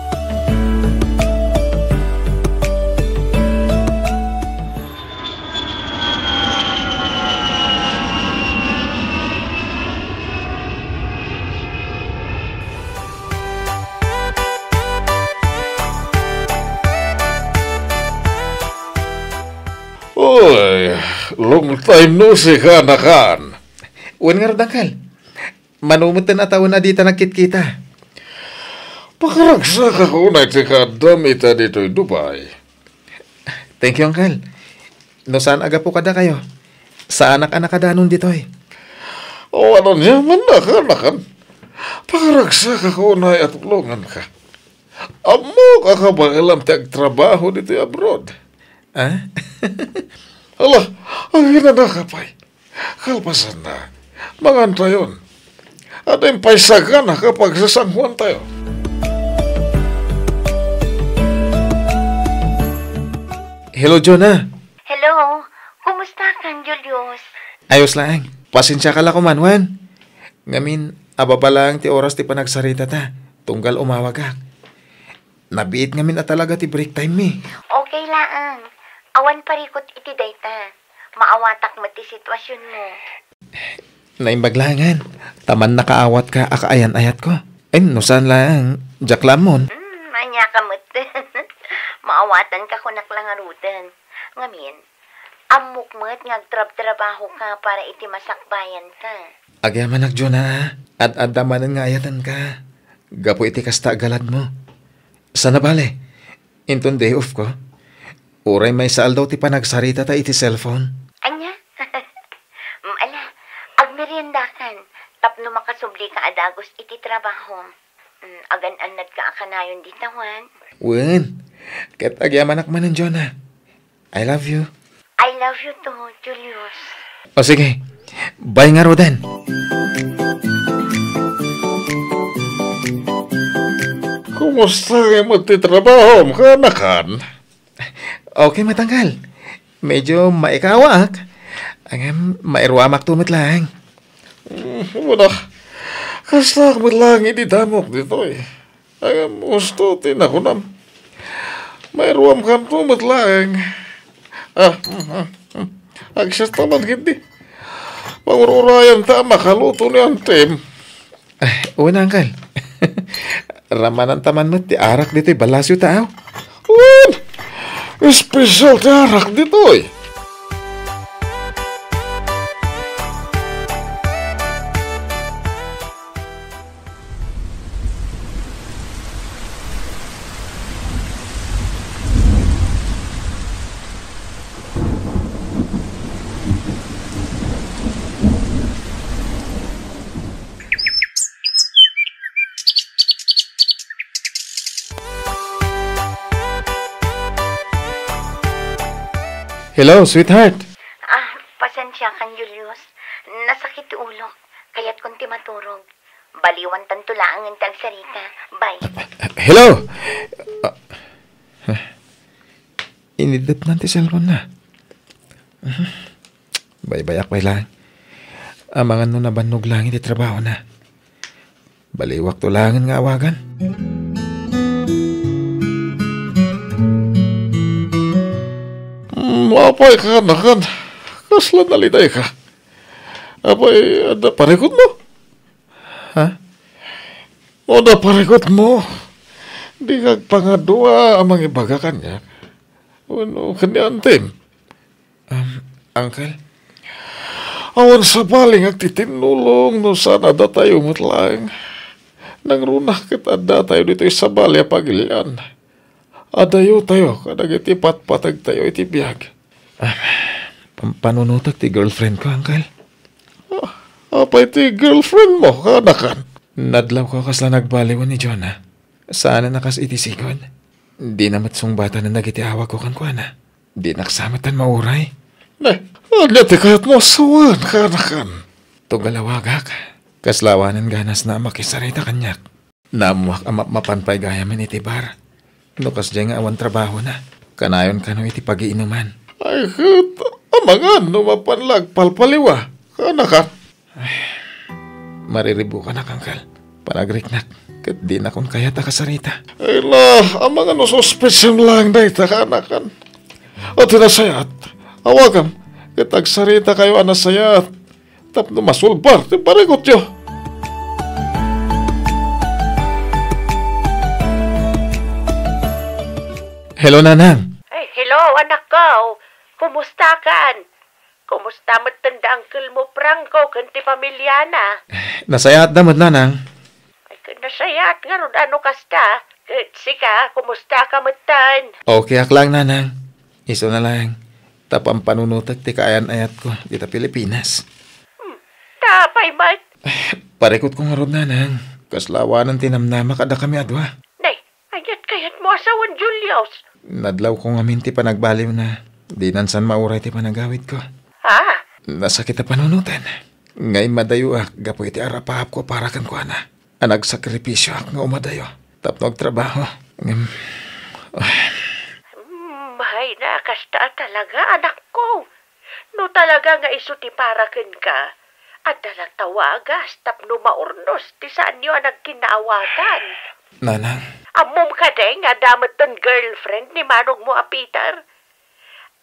Oy, Long time no see, kanakan. Wen ngarud, Uncle. Mano metten a tawen a dita nagkitkita. Pakaragsakak unay ti kaaddam ita ditoy Dubai. Thank you, Uncle. No saan a gapu kadakayo, saanak a nakadanon ditoy. Awan aniamanna, kanakan. Pakaragsakak unay a tulonganka. Ammok a kabaelam ti agtrabaho ditoy abroad. Ah? Hala, aginanaka pay. Kalpasanna, mangantayon. Adda pay sagana a pagsasanguantayo. Hello, Jonah. Hello. Kumustakan, Julius? Ayos laeng. Pasensiaka la koman, wen. Ngamin, ababa laeng ti oras ti panagsaritata, tunggal umawagak. Nabiit ngamin a talaga ti break time mi. Okay laeng. Awan parikut iti dayta. Maawatak met ti situasionmo. Naimbag laengen, ta mannakaawatka a kaayan-ayatko. Em, no saan laeng, diak la ammon. Hmm, aniaka met. Maawatanka kunak la ngaruden. Ngamin, ammok met nga agtrabtrabahoka para iti masakbayanta. Agyamanak, Jonah, a. Ad-adda manen nga ayatenka. Gapu iti kasta a galadmo. Sana bale, inton day off ko, uray maysa aldaw ti panagsaritata iti cellphone. Ania? Mm, ala, agmeriendakan tapno makasublika a dagus iti trabahom. Mm, agan-annadka a kanayon dita, wen? Wen, ket agyamanak manen, Jonah. I love you. I love you too, Julius. O sige, bye ngaruden. Kumusta met ti trabahom, kanakan? Okay met, Uncle. Medyo maikawaak. Ngem mairuamakto met laeng. Mm, wen a, kastaak met laeng idi damok ditoy. Ngem husto ti nakunam. Mairuamkanto met laeng. Ah, mm, mm, mm. Agsasta man ketdi. Pangur-urayanta a makaluto ni Auntiem. Ay, wen, Uncle. Ramananta man met ti arak ditoy balasiota, aw. Wen! Espesyal ti arak ditoy. Hello, sweetheart. Ah, pasensiakan, Julius. Nasakit ti ulok. Kayatkon ti maturog. Baliwantanto laengen ti agsarita. Bye. Hello? Ah, huh. Inidepnan ti cellphone-na. Baybayak pay laeng. Amangan no nabannog laeng iti trabahona. Baliwakto laengen nga awagan. Mm, apay, kanakan. Kasla nalidayka. Apay, adda parikutmo? Ha? Adda parikutmo? Dika agpangadua a mangibaga kaniak wenno ken ni Auntiem? Um, Uncle? Awan sabali nga agtitinnulong no saan a datayo met laeng. Nangruna ket addatayo ditoy sabali a pagilian. Adayotayo kadagiti patpategtayo iti biag. Ah, pam-, panunotek ti girlfriend ko, Uncle. Ah, apay ti girlfriend mo, kanakan? Nadlawko kasla nagbaliwen ni Jonah. Saanen a kas iti sigud. Dina met sungbatanen dagiti awagko kenkuana. Dinak sa met mauray. Ne, ania ti kayatmo a sawen, kanakan? Tunggal awagak, kasla awanen ganasna a makisarita kaniak. Naammoak a mapmapan pay gayamen iti bar. No kasdiay nga awan trabahona, kanayon kano iti pagiinuman. Ay, ket amangan no mapan la agpalpaliwa, kanakan? Ay, mariribukanak, Uncle. Panagriknak, ket dinakon kayat a kasarita. Ay la, amangan no suspetsem laeng dayta, kanakan? O ti nasayaat, awagam, ket agsarita kayo a nasayaat. Tapno masulbar ti parikutyo. Hello, Nanang. Ay, hello, anak ko. Kumusta kan? Kumusta metten da uncle mo Franco ken ti pamiliana? Nasayaatda met, nanang. Ay, ket nasayaat ngarud a no kasta. Ket sika, kumusta ka metten? Okay ak lang, nanang. Isu na lang, ta pampanunotek ti kaayan-ayatko dita Pilipinas. Hmm, ta apay met? Parikutko ngarud, nanang. Kasla awanen ti namnama kadakami a dua. Nay, aniat kayatmo a sawen, Julius? Nadlawko ngamin ti panagbaliwna. Dinan saan mauray ti panagawidko. Ha? Nasakit a panunoten. Nga immadayoak gapu iti arapaapko para kenkuana. A nagsakripisioak nga umadayo tapno agtrabaho. Ngem, ah. Hmm, ay na, kasta talaga, anakko. No talaga nga isu ti para kenka, adda latta wagas tapno maurnos ti saanyo a nagkinnaawatan. Nanang. Ammom kadi nga adda metten girlfriend ni manongmo a Peter?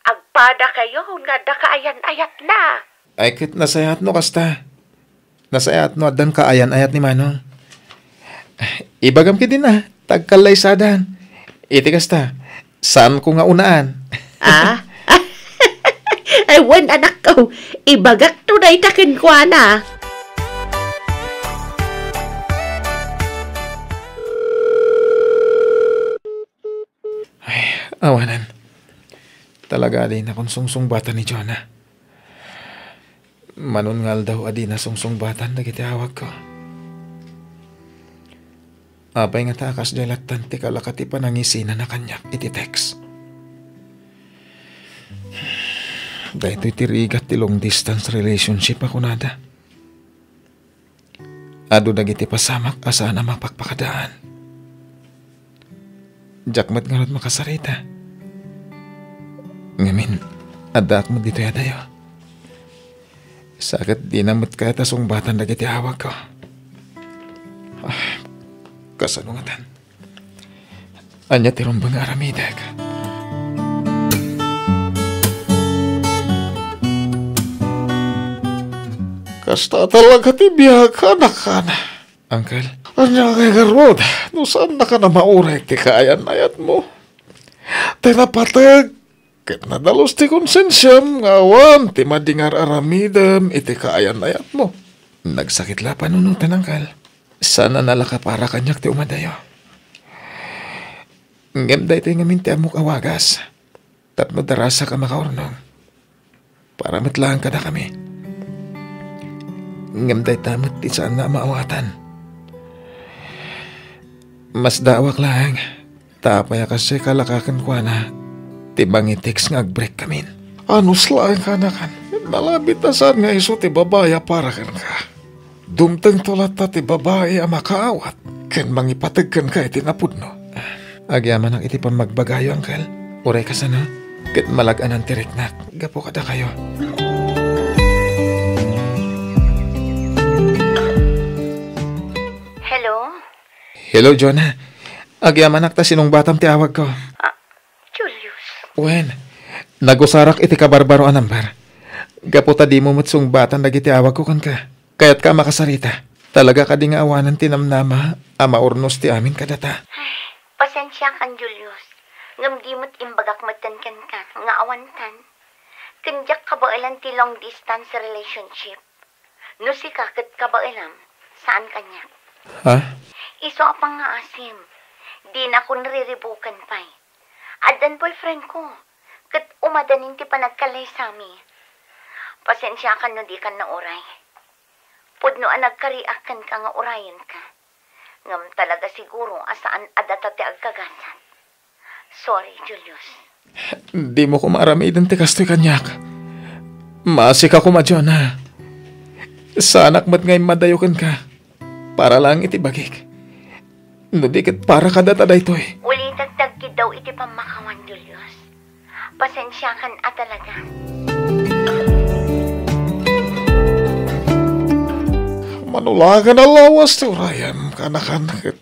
Agpadakayo nga adda kaayan-ayatna. Ay, ket nasayaat no kasta. Nasayaat no addan kaayan-ayat ni manong. Ibagam ketdin a, ta agkallaysadan. Iti kasta, saanko nga unaan. Ah? Ay, wen, anakko. Ibagakto dayta kenkuana. Ay, awanen. Talaga a dinakon sungsungbatan ni Jonah. Manon nga aldaw a dina sungsungbatan dagiti awagko. Apay ngata a kasdiay lattan ti kalaka ti panangisinana kaniak iti text? Daytoy ti rigat ti long distance relationship a kunada. Adu dagiti pasamak a saan a mapakpakadaan. Diak met ngarud makasarita. Ngamin, addaak met ditoy a dayo. Sa ket dina met kayat a sungbatan dagiti awagko. Ah, kasano ngatan? Ania ti rumbeng nga aramidek? Kasta talaga ti biag, anakan. Uncle? Ania ngay ngarud, no saannaka a mauray ti kaayan-ayatmo? Ti napateg ket nadalus ti konsensiam nga awan ti madi nga ar-aramidem iti kaayan-ayatmo. Nagsakit la a panunoten, Uncle. Saan a nalaka para kaniak ti umadayo. Ngem daytoy ngamin ti ammok a wagas tapno darasak a makaurnong para met laeng kadakami. Ngem dayta met ti saanna a maawatan. Masdaawak laeng. Ta apay a kasdiay kalaka kenkuana ti mangitext nga agbreakkamin? Anus laeng, anakan. Nalabit a saan nga isu ti babai a para kenka. Dumtengto latta ti babai a makaawat ken mangipateg kenka iti napudno. Agyamanak iti pammagbagayo, Uncle. Uray kasano, ket malag-anan ti riknak gapu kadakayo. Hello? Hello, Jonah. Agyamanak ta sinungbatam ti awagko. Ah, Julius. Wen, nagusarak iti kabarbaro a number. Gapu ta dimo met sungbatan dagiti awagko kenka. Kayatka a makasarita. Talaga kadi nga awanen ti namnama a maurnos ti amin kadata? Ay, pasensiakan, Julius. Ngem di met imbagak metten kenka nga awantan. Ken diak kabaelan ti long distance relationship. No sika ket kabaelam, saan kaniak. Ha? Isu a pangngaasim, dinakon riribuken pay. Addan boyfriend ko, ket umadanin ti panagkallaysami. Pasensiakan no dikan nauray. Pudno a nagkariak kenka nga urayenka. Ngem talaga siguro a saan a data ti agkagasat. Sorry, Julius. Dimo koma aramiden ti kastoy kaniak. Maasika koma, Jonah. Saanak met nga immadayo kenka. Para laeng iti bagik. No di ket para kadata daytoy. Ulitek ti agkiddaw iti pammakawan, Julius. Pasensiakan a talaga. Mano la nga nalawas ti urayem, anakan, ket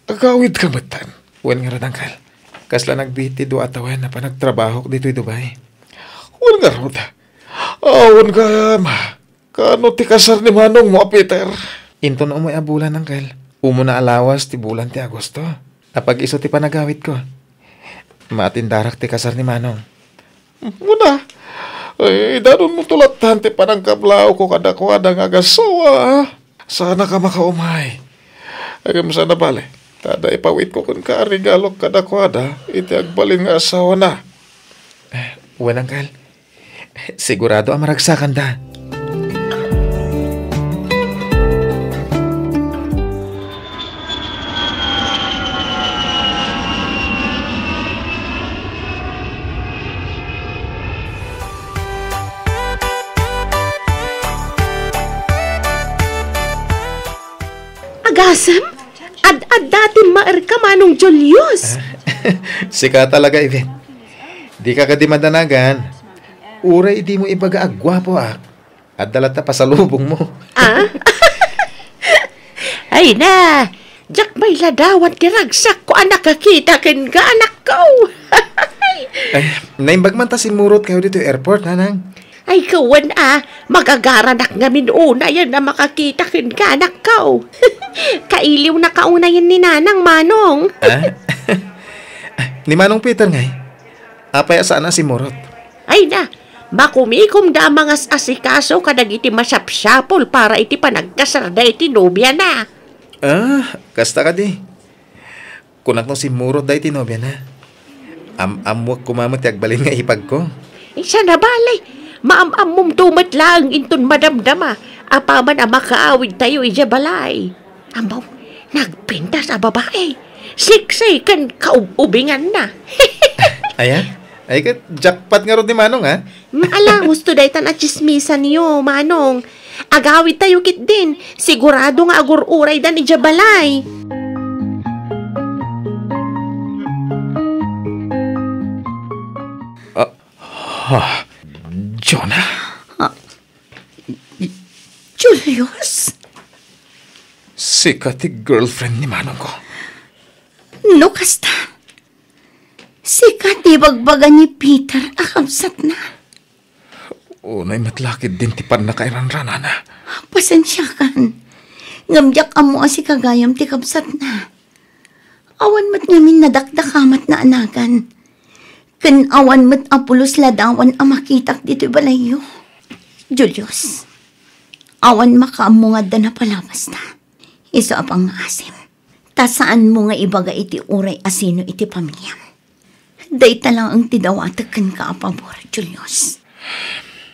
agawidka metten. Wen ngarud, Uncle. Kasla nagbiit ti dua a tawen a panagtrabahok ditoy Dubai. Wen ngarud. Awan gayam. Kaano ti kasar ni manongmo a Peter? Inton umay a bulan, Uncle. Umuna a lawas ti bulan ti Agosto. Apag-isu ti panagawidko. Maatindarak ti kasar ni manong. Muna, Ay, danonmo to lattan ti panangkablaawko kadakuada nga agasawa. Saanka makaumay. Ngem saan a bale, ta adda ipawitko kenka a regalok kadakuada iti agbalin nga asawana. Eh, wen, Uncle. Sigurado a maragsakanda. Agasem? Ad-adda ti maerka, Manong Julius. Sika talaga, Iben. Dika kadi madanagan. Uray dimo ibaga a guapoak, adda latta pasalubongmo. Ah? Ay na, diak pay ladawan ti ragsakko a nakakita kenka, anakko. Eh, naimbag man ta simmurotkayo ditoy airport, Nanang. Ay, kawan a, magagaranak ngamin unayen a makakita kenka, anakko. Kailiwnaka unayen ni Nanang, Manong. Ah? Ni Manong Peter ngay? Apay a saan a simmurot? Ay na, makumikomda a mangas-asikaso kadagiti masapsapul para iti panagkasarda iti nobiana. Ah, kasta kadi. Kunak no simmurot daytoy nobiana. Am-ammoak koma met ti agbalin nga ipagko. Saan a bale, maam-ammomto met laeng inton madamdama apaman a makaawidtayo idiay balay. Ammo, nagpintas a babai. Sexy ken kaub-ubinganna. Aya? Ay, ket jackpot ngarud ni Manong, ha? Mm, ala, husto daytan a tsismisanyo, Manong. Agawidtayo ketdin. Sigurado nga agur-uraydan idiay balay. Ah, ah, Jonah? Ah, Julius? Sika ti girlfriend ni Manongko. No kasta, sika ti ibagbaga ni Peter a kabsatna. Unay met la ketdin ti pannakairanranana. Pasensiakan. Ngem diak ammo a sika gayam ti kabsatna. Awan met ngamin nadakdakamatna a nagan. Ken awan met a pulos ladawan a makitak ditoy balayyo. Julius, awan makaammo nga adda napalabasta. Isu a pangngaasim. Ta saanmo nga ibaga iti uray a sino iti pamiliam. Dayta laeng ti dawatek kenka a pabor, Julius.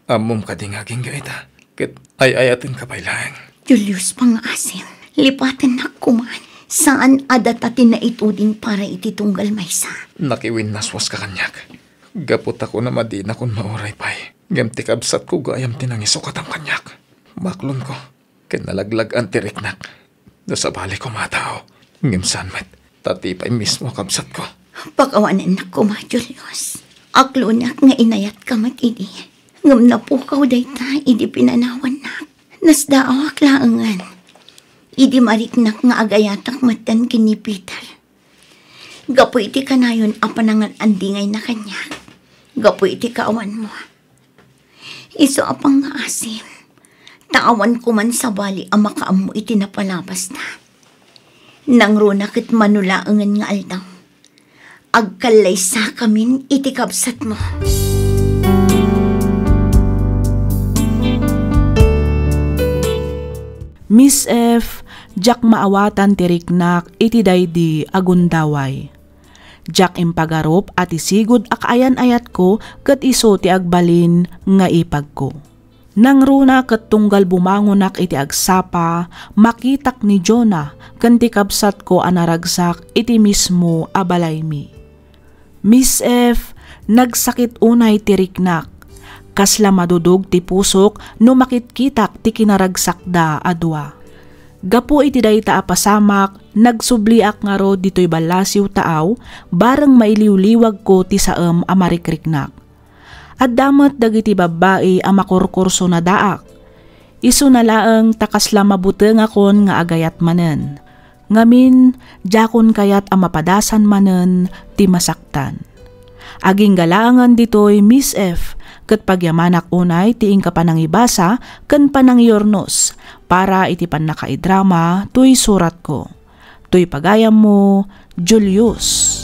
Ammom kadi nga agingga ita, ket ay-ayatenka pay laeng. Julius, pangngaasim, lipatennak koman. Saan a data ti naituding para iti tunggal maysa. Nakiwinnaswaska kaniak. Gapu ta kunam a dinakon mauray pay. Ngem ti kabsatko gayam ti nangisukatam kaniak. Maklonko. Ken nalaglag-an ti riknak. No sabali koma a tao, ngem saan met, ta ti pay mismo a kabsatko. Pakawanennak koma, Julius. Aklonak nga inayatka met idi. Ngem napukaw dayta idi pinanawannak. Nasdaawak laengen. Idi mariknak nga agayatak metten ken ni Peter. Gapu iti kanayon a panangan-andingayna kaniak. Gapu iti kaawanmo. Isu a pangngaasim, ta awan koman sabali a makaammo iti napalabasna. Nangruna ket mano laengen nga aldaw, agkallaysakamin iti kabsatmo. Miss F, diak maawatan ti riknak iti daydi a gundaway. Diak impagarup a ti sigud a kaayan-ayatko ket isu ti agbalin nga ipagko. Nangruna ket tunggal bumangonak iti agsapa, makitak ni Jonah ken ti kabsatko a naragsak iti mismo a balaymi. Miss F, nagsakit unay ti riknak. Kasla madudog ti pusok no makitkitak ti kinaragsakda a dua. Gapu iti dayta a pasamak, nagsubliak ngarud ditoy ballasiw taaw, bareng mailiwliwagko ti saem a marikriknak. Adda met dagiti babbai a makurkursonadaak. Isuna laeng ta kasla mabutengakon nga agayat manen. Ngamin, diakon kayat a mapadasan manen ti masaktan. Agingga laengen ditoy, Miss F, ket pagyamanak unay ti inka panangibasa ken panangiyurnos para iti pannakaidrama toy suratko. Toy pagayammo, Julius.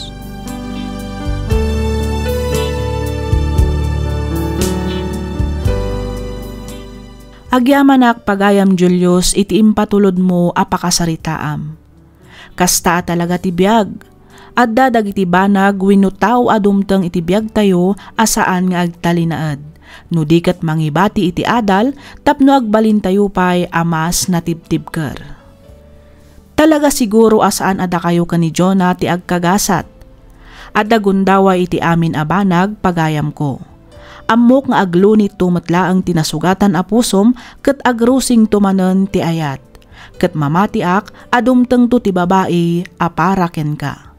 Agyamanak, pagayam Julius, iti impatulodmo a pakasaritaam. Kasta a talaga ti biag. Adda dagiti banag wenno tao a dumteng iti biagtayo a saan nga agtalinaed, no di ket mangibati iti adal tapno agbalintayo pay a mas natibtibker. Talaga siguro a saan a dakayo ken ni Jonah ti agkagasat. Adda gundaway iti amin a banag, pagayamko. Ammok nga aglunitto met laeng ti nasugatan a pusom ket agrusingto manen ti ayat. Ket mamatiak a dumtengto ti babai a para kenka.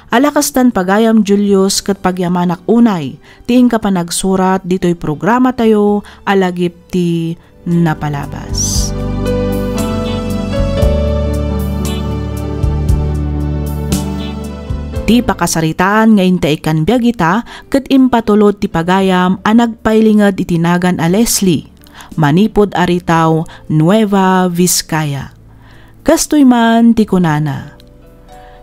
Ala kastan, pagayam Julius, ket pagyamanak unay ti inka panagsurat ditoy programatayo a lagip ti napalabas. Ti pakasaritaan nga intaekan biag ita ket impatulod ti pagayam a nagpailinged iti nagan a Leslie, manipud Aritaw, Nueva Vizcaya. Kastoy man ti kunana,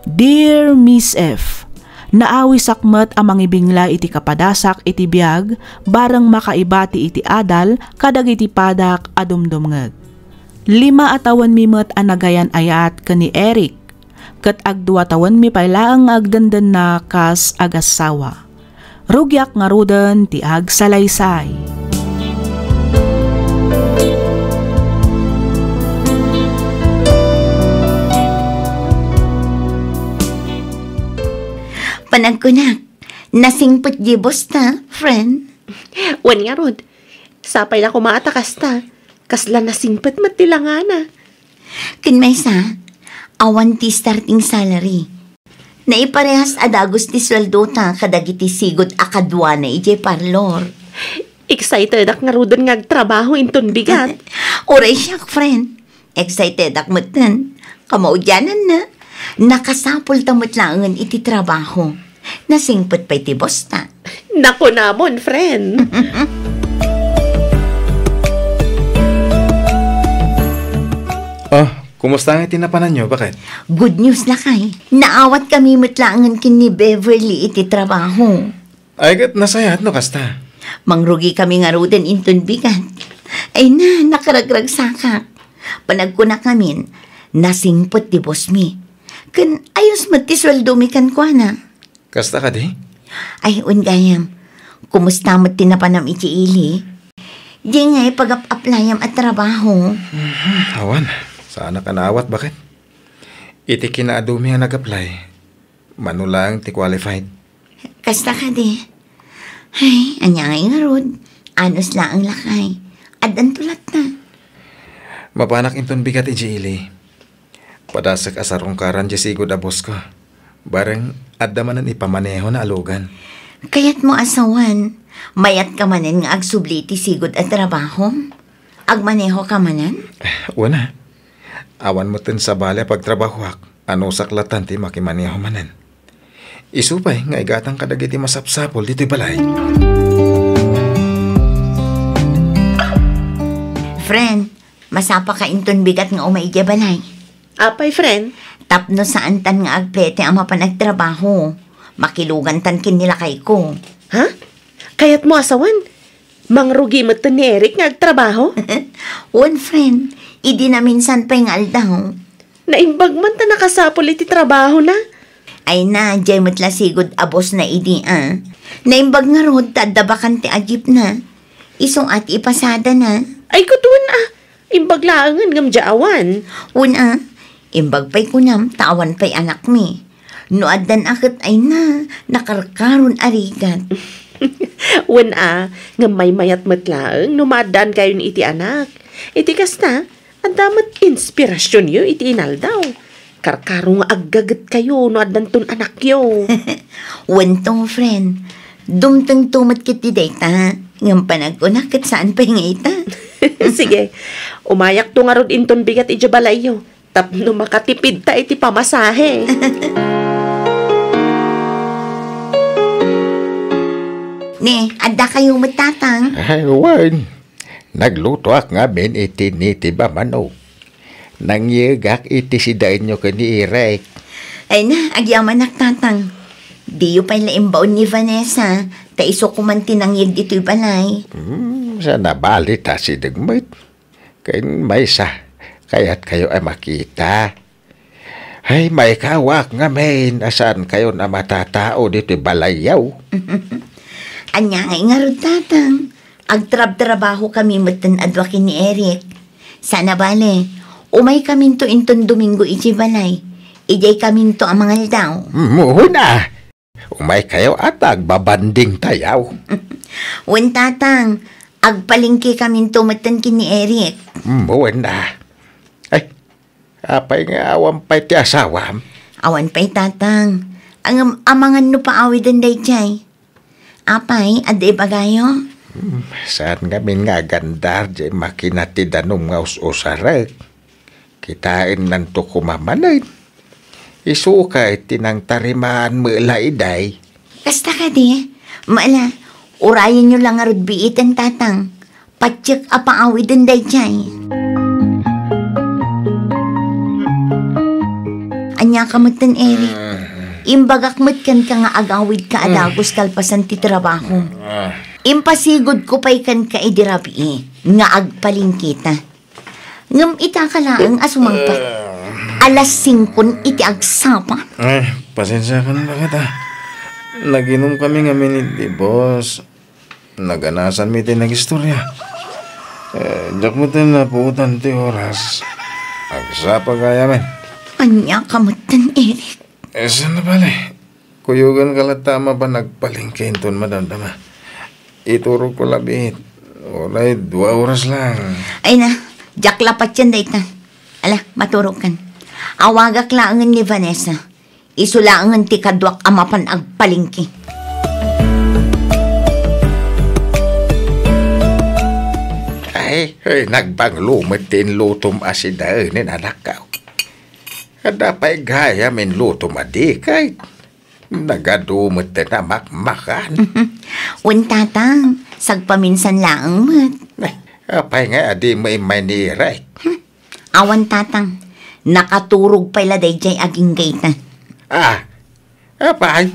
"Dear Miss F, naawisak met a mangibingla iti kapadasak iti biag bareng makaibati iti adal kadagiti padak a dumdumngeg. Lima a tawenmi met a nagayan-ayat ken ni Eric, ket agdua tawenmi pay laeng nga agdendenna kas agassawa. Rugiak ngaruden ti agsalaysay." Panagkunak, nasingpet di boss ta, friend. Wen ngarud, sapay la koma a ta kasta, kasla nasingpet met ti langana. Ken maysa, awan ti starting salary. Naiparehas a dagus ti sueldo ta kadagiti sigud a kaduana idiay parlor. Excitedak ngaruden nga agtrabaho inton bigat. Uray siak, friend. Excitedak metten. Kamaudiananna, nakasapul ta met laengen iti trabaho. Nasingpet pay ti boss ta. Nakunamon, friend. Ah, kumusta nga iti napananyo, baket? Good news, lakay. Naawat kami met laengen ken ni Beverly iti trabaho. Ay, ket nasayaat no kasta. Mangrugi kami ngaruden inton bigat. Ay na, nakaragragsakak. Panagkunak ngamin, nasingpet ti boss mi. Ken ayos met ti sueldo mi kenkuana. Kasta kadi? Ay, wen gayam. Kumusta met ti napanam iti ili? Di ngay pagap-aplayam a trabaho? Mhm, awan. Saanak a naawat, baket? Iti kinaadumi nga nag-apply, mano laeng ti qualified. Kasta kadi? Ay, ania ngay ngarud? Anus laeng, lakay. Addan tulatna. Mapanak inton bigat idiay ili. Padasek a sarungkaran diay sigud a boss ko. Bareng adda manen ipamanehona a lugan. Kayatmo a sawen, mayatka manen nga agsubli iti sigud a trabaho? Agmanehoka manen? Wen a. Awan metten sabali a pagtrabahoak. Anusak latan ti makimaneho manen. Isu pay nga igatang kadagiti masapsapul ditoy balay. Friend, masapaka inton bigat nga umay idiay balay. Apay, friend? Tapno saantan nga agpete a mapan agtrabaho. Makilugantan ken ni lakayko. Ha? Kayatmo a sawen? Mangrugi metten ni Eric nga agtrabaho? Wen, friend. Idi naminsan pay nga aldaw. Naimbag man ta nakasapul iti trabahona. Ay na, diay met la sigud a boss na idi, a. Naimbag ngarud ta adda bakante a jeep na. Isu a ti ipasada na. Ay, kuto, wen a. Imbag laengen ngem diay awan. Wen a. Imbag pay kunam ta awan pay anakmi. No addan a ket ay na, nakarkaron a rigat. Wen a, ngem maymayat met laeng no maaddaankayon iti anak. Iti kasta, adda met inspirasionyo iti inaldaw. Karkaro nga aggagetkayo no addanton anakyo. Wen to, friend. Dumtengto met ket ti dayta. Ngem panagkunak ket saan pay nga ita. Sige, umayakto ngarud inton bigat idiay balayyo. Tapno makatipidta iti pamasahe. Ne, addakayo met, Tatang? Ay, wen. Naglutoak ngamin iti nitib a manok. Nangyegak iti sidaenyo ken ni Eric. Ay na, agyamanak, Tatang. Diyo pay la imbaon ni Vanessa, ta isu koman ti nangyeg ditoy balay. Hmm, sa nabali ta sideg met. Ken maysa, kayatkayo a makita. Ay, maikawak ngamin a saankayon a matatao ditoy balayyo. Ania ngay ngarud, Tatang? Agtrabtrabaho kami metten a dua ken ni Eric. Sana bale, umay kaminto inton Domingo idiay balay. Idiay kaminto a mangaldaw. Muna! Umaykayo a ta agbabanding tayo. Wen, Tatang, agpalengke kaminto metten ken ni Eric. Muna. Ay, apay nga awan pay ti asawam? Awan pay, Tatang. Ngem amangan no paawiden daydiay. Apay, adda ibagayo? Hmm, saan ngamin nga agandar diay makina ti danum nga us-usarek? Kitaennanto koma manen. Isu kay ti nangtarimaan met la idiay. Kasta kadi? Mala, urayenyo la ngarud biiten, Tatang. Patiek a paawiden daydiay. Ania ka metten, Eric? Imbagak met kenka nga agawidka a dagus kalpasan ti trabaho. Impasigodko pay kenka idi rabii nga agpalengketa. Ngem ita ka laeng a sumangpet. Alas singkon iti agsapa. Ay, pasensiakan, baket, a. Naginumkami ngamin idi, boss. Naganasanmi ti nagistorya. Eh, diak metten napuotan ti oras. Agsapa gayamen. Ania ka metten, Eric? Eh, saan a bale? Kuyoganka latta a mapan agpalengke inton madamdama. Iturogko labiit. Uray dua oras lang. Ay na, diak la patien dayta. Ala, maturogkan. Awagak laengen ni Vanessa. Isu laengen ti kaduak a mapan agpalengke. Ay, ay, nagbanglo met ti inlutom a sidaenen, anakko. Adda pay gayam inlutom a dikay. Nagadu met ti namakmakan. Wen, Tatang, sagpaminsan laeng met. Eh, apay nga a dimo immay ni Eric? Hmm. Awan, Tatang. Nakaturog pay la daydiay agingga ita. Ah, apay?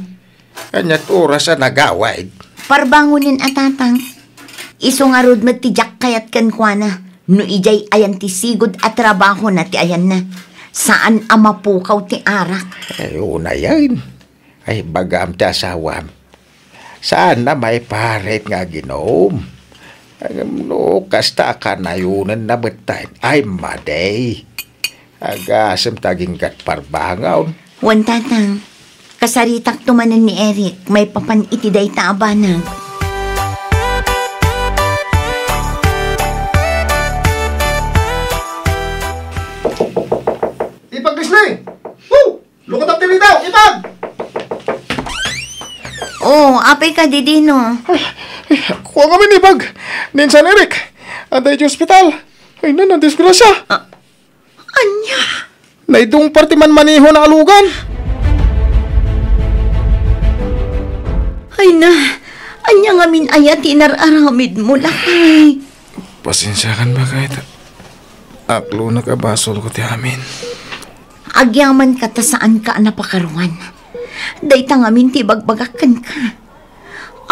Aniat oras a nagawid? Parbangonen a, Tatang. Isu ngarud met ti diak kayat kenkuana no idiay ayan ti sigud a trabahona ti ayanna. Saan a mapukaw ti arak. Ay, unayen. Ay, bagam ti asawam. Saan a maiparit nga aginum. Ngem no kasta a kanayonenna metten, ay madi. Agasem ta aginggat parbangon. Wen, Tatang, kasaritakto manen ni Eric maipapan iti dayta a banag. Ipag-, Leslie! Woo! Lukotap ti ridaw, ipag! Oh, apay ka, Didino? Ay, ay, kua ngamin, ipag. Ni Insan Eric, adda iti ospital. Ay, na, nadisgrasya. Ah, ania? Naidungpar ti manmanehona a lugan. Ay na, ania ngamin aya ti inar-aramidmo, lakay? Pasensiakan, baket. Aklonek a basolko ti amin. Agyamanka ta saanka a napakaruan. Dayta ngamin ti ibagbagak kenka.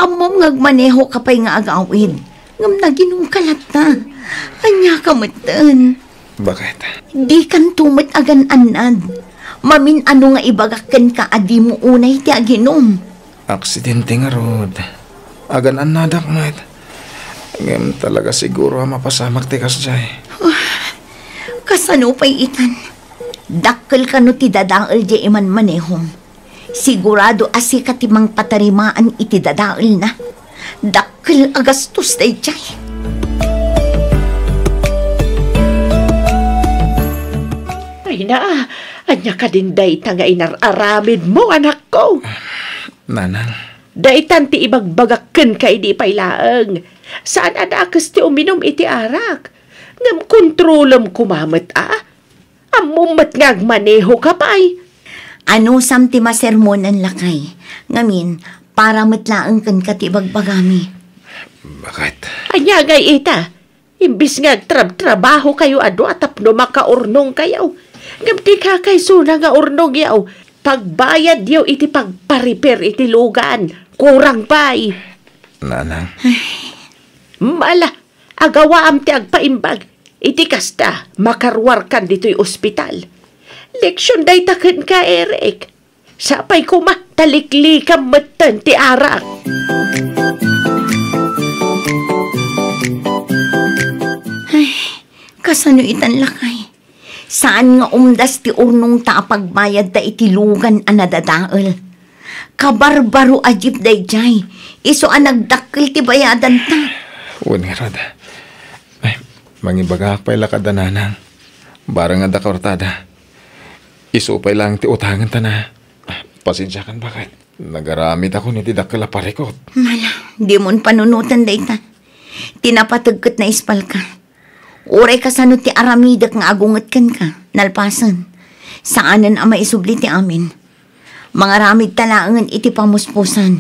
Ammom nga agmanehoka pay nga agawid, ngem naginumka latta. Ania ka metten? Baket. Dikanto met agan-annad. Mamin-ano nga ibagak kenka a dimo unay ti aginum? Aksidente ngarud. Agan-annadak met. Ngem talaga siguro a mapasamak ti kasdiay. Kasano pay itan? Dakkel kano ti dadael diay imanmanehom? Sigurado a sika ti mangpatarimaan iti dadaelna. Dakkel a gastos daydiay. Ay na, ania kadin dayta nga inar-aramidmo, anakko? Nanang. Daytan ti ibagbagak kenka idi pay laeng. Saan a dakes ti uminum iti arak. Ngem kontrolem koma met, a? Ammom met nga agmanehoka pay. Anusam ti masermonan, lakay. Ngamin, para met laeng kenka ti ibagbagami. Baket. Ania ngay ita? Imbis nga agtrabtrabahokayo a dua tapno makaurnongkayo, ngem ti kakaysona nga urnongyo, pagbayadyo iti pagpariper iti lugan. Kurang pay. Nanang. Ay. Mala, agawaam ti agpaimbag. Iti kasta, makaruarkan ditoy ospital. Leksion dayta kenka, Eric. Sapay koma, ta liklikam metten ti arak. Ay, kasano itan, lakay? Saan nga umdas ti urnongta a pagbayadta iti lugan a nadadael. Kabarbaro a jeep daydiay, isu a nagdakkel ti bayadanta. Wen ngarud. Ay, mangibagak pay la kada nanang. Barang adda kuartada. Isu pay laeng ti utangenta na. Pasensiakan, baket. Nagaramidakon iti dakkel a parikut. Mala, dimon panunoten dayta. Ti napateg ket naispalka. Uray kasano ti aramidek nga agunget kenka, nalpasen. Saanen a maisubli ti amin. Mangaramidta laengen iti pamuspusan.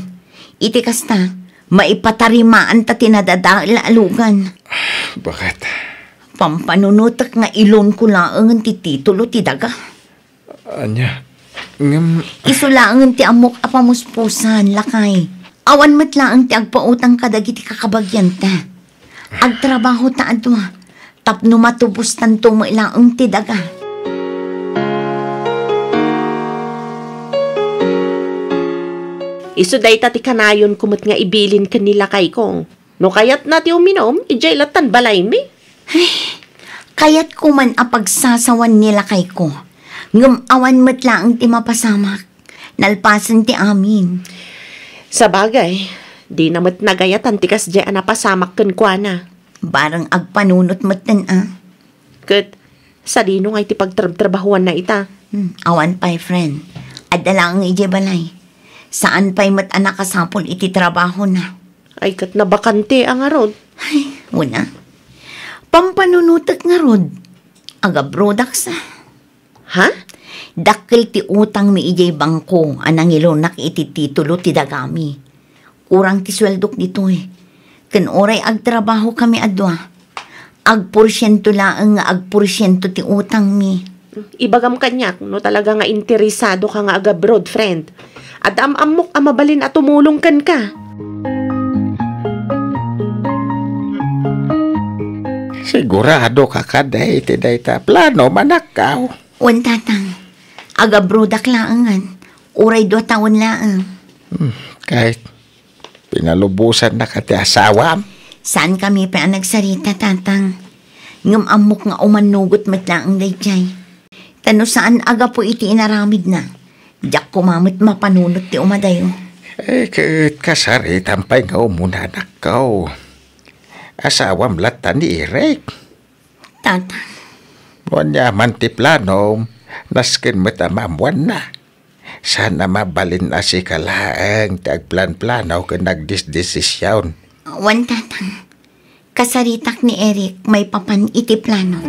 Iti kasta, maipatarimaanta ti nadadael a lugan. Baket? Pampanunotek nga ilonko laengen ti titulo ti daga. Ania? Ngem isu laengen ti ammok a pamuspusan, lakay. Awan met laeng ti agpautang kadagiti kakabagianta. Agtrabahota a dua, tapno matubostanto met laeng ti daga. Isu dayta ti kanayonko met nga ibilin ken ni lakayko. No kayatna ti uminum, idiay lattan balaymi. Ay, kayatko man a pagsasawan ni lakayko, ngem awan met laeng ti mapasamak, nalpasen ti amin. Sabagay, dina met nagayatan ti kasdiay a napasamak kenkuana. Barang agpanunot metten a. Ket sadino ngay ti pagtrabtrabahuanna ita? Hmm, awan pay, friend. Adda laeng idiay balay. Saan pay met a nakasapul iti trabahona. Ay, ket nabakante a ngarud. Ay, una. Pampanunotek ngarud. Agabrodak sa. Ha? Dakkel ti utangmi idiay bangko a nangilonak iti titulo ti dagami. Kurang ti sueldok ditoy. Ken uray agtrabahokami a dua, agporsiento laeng nga agporsiento ti utangmi. Ibagam kaniak no talaga nga interesadoka nga agabroad, friend. Adda am-ammok a mabalin a tumulong kenka. Siguradoka kadi iti dayta plano, manakkaw? Wen, Tatang. Agabrodak laengen. Uray dua tawen laeng. Hmm, ket pinalubosannaka ti asawam? Saankami pay a nagsarita, Tatang. Ngem ammok nga umannugot met laeng daydiay. Ta no saan a gapu iti inaramidna, diak koma met mapanunot ti umadayo. Eh, ket kasaritam pay nga umuna, anakko. Asawam latta ni Eric. Tatang. No aniaman ti planom, nasken met a maammoanna. Saan a mabalin a sika laeng ti agplanplano ken agdesdesision. Wen, Tatang. Kasaritak ni Eric maipapan iti plano.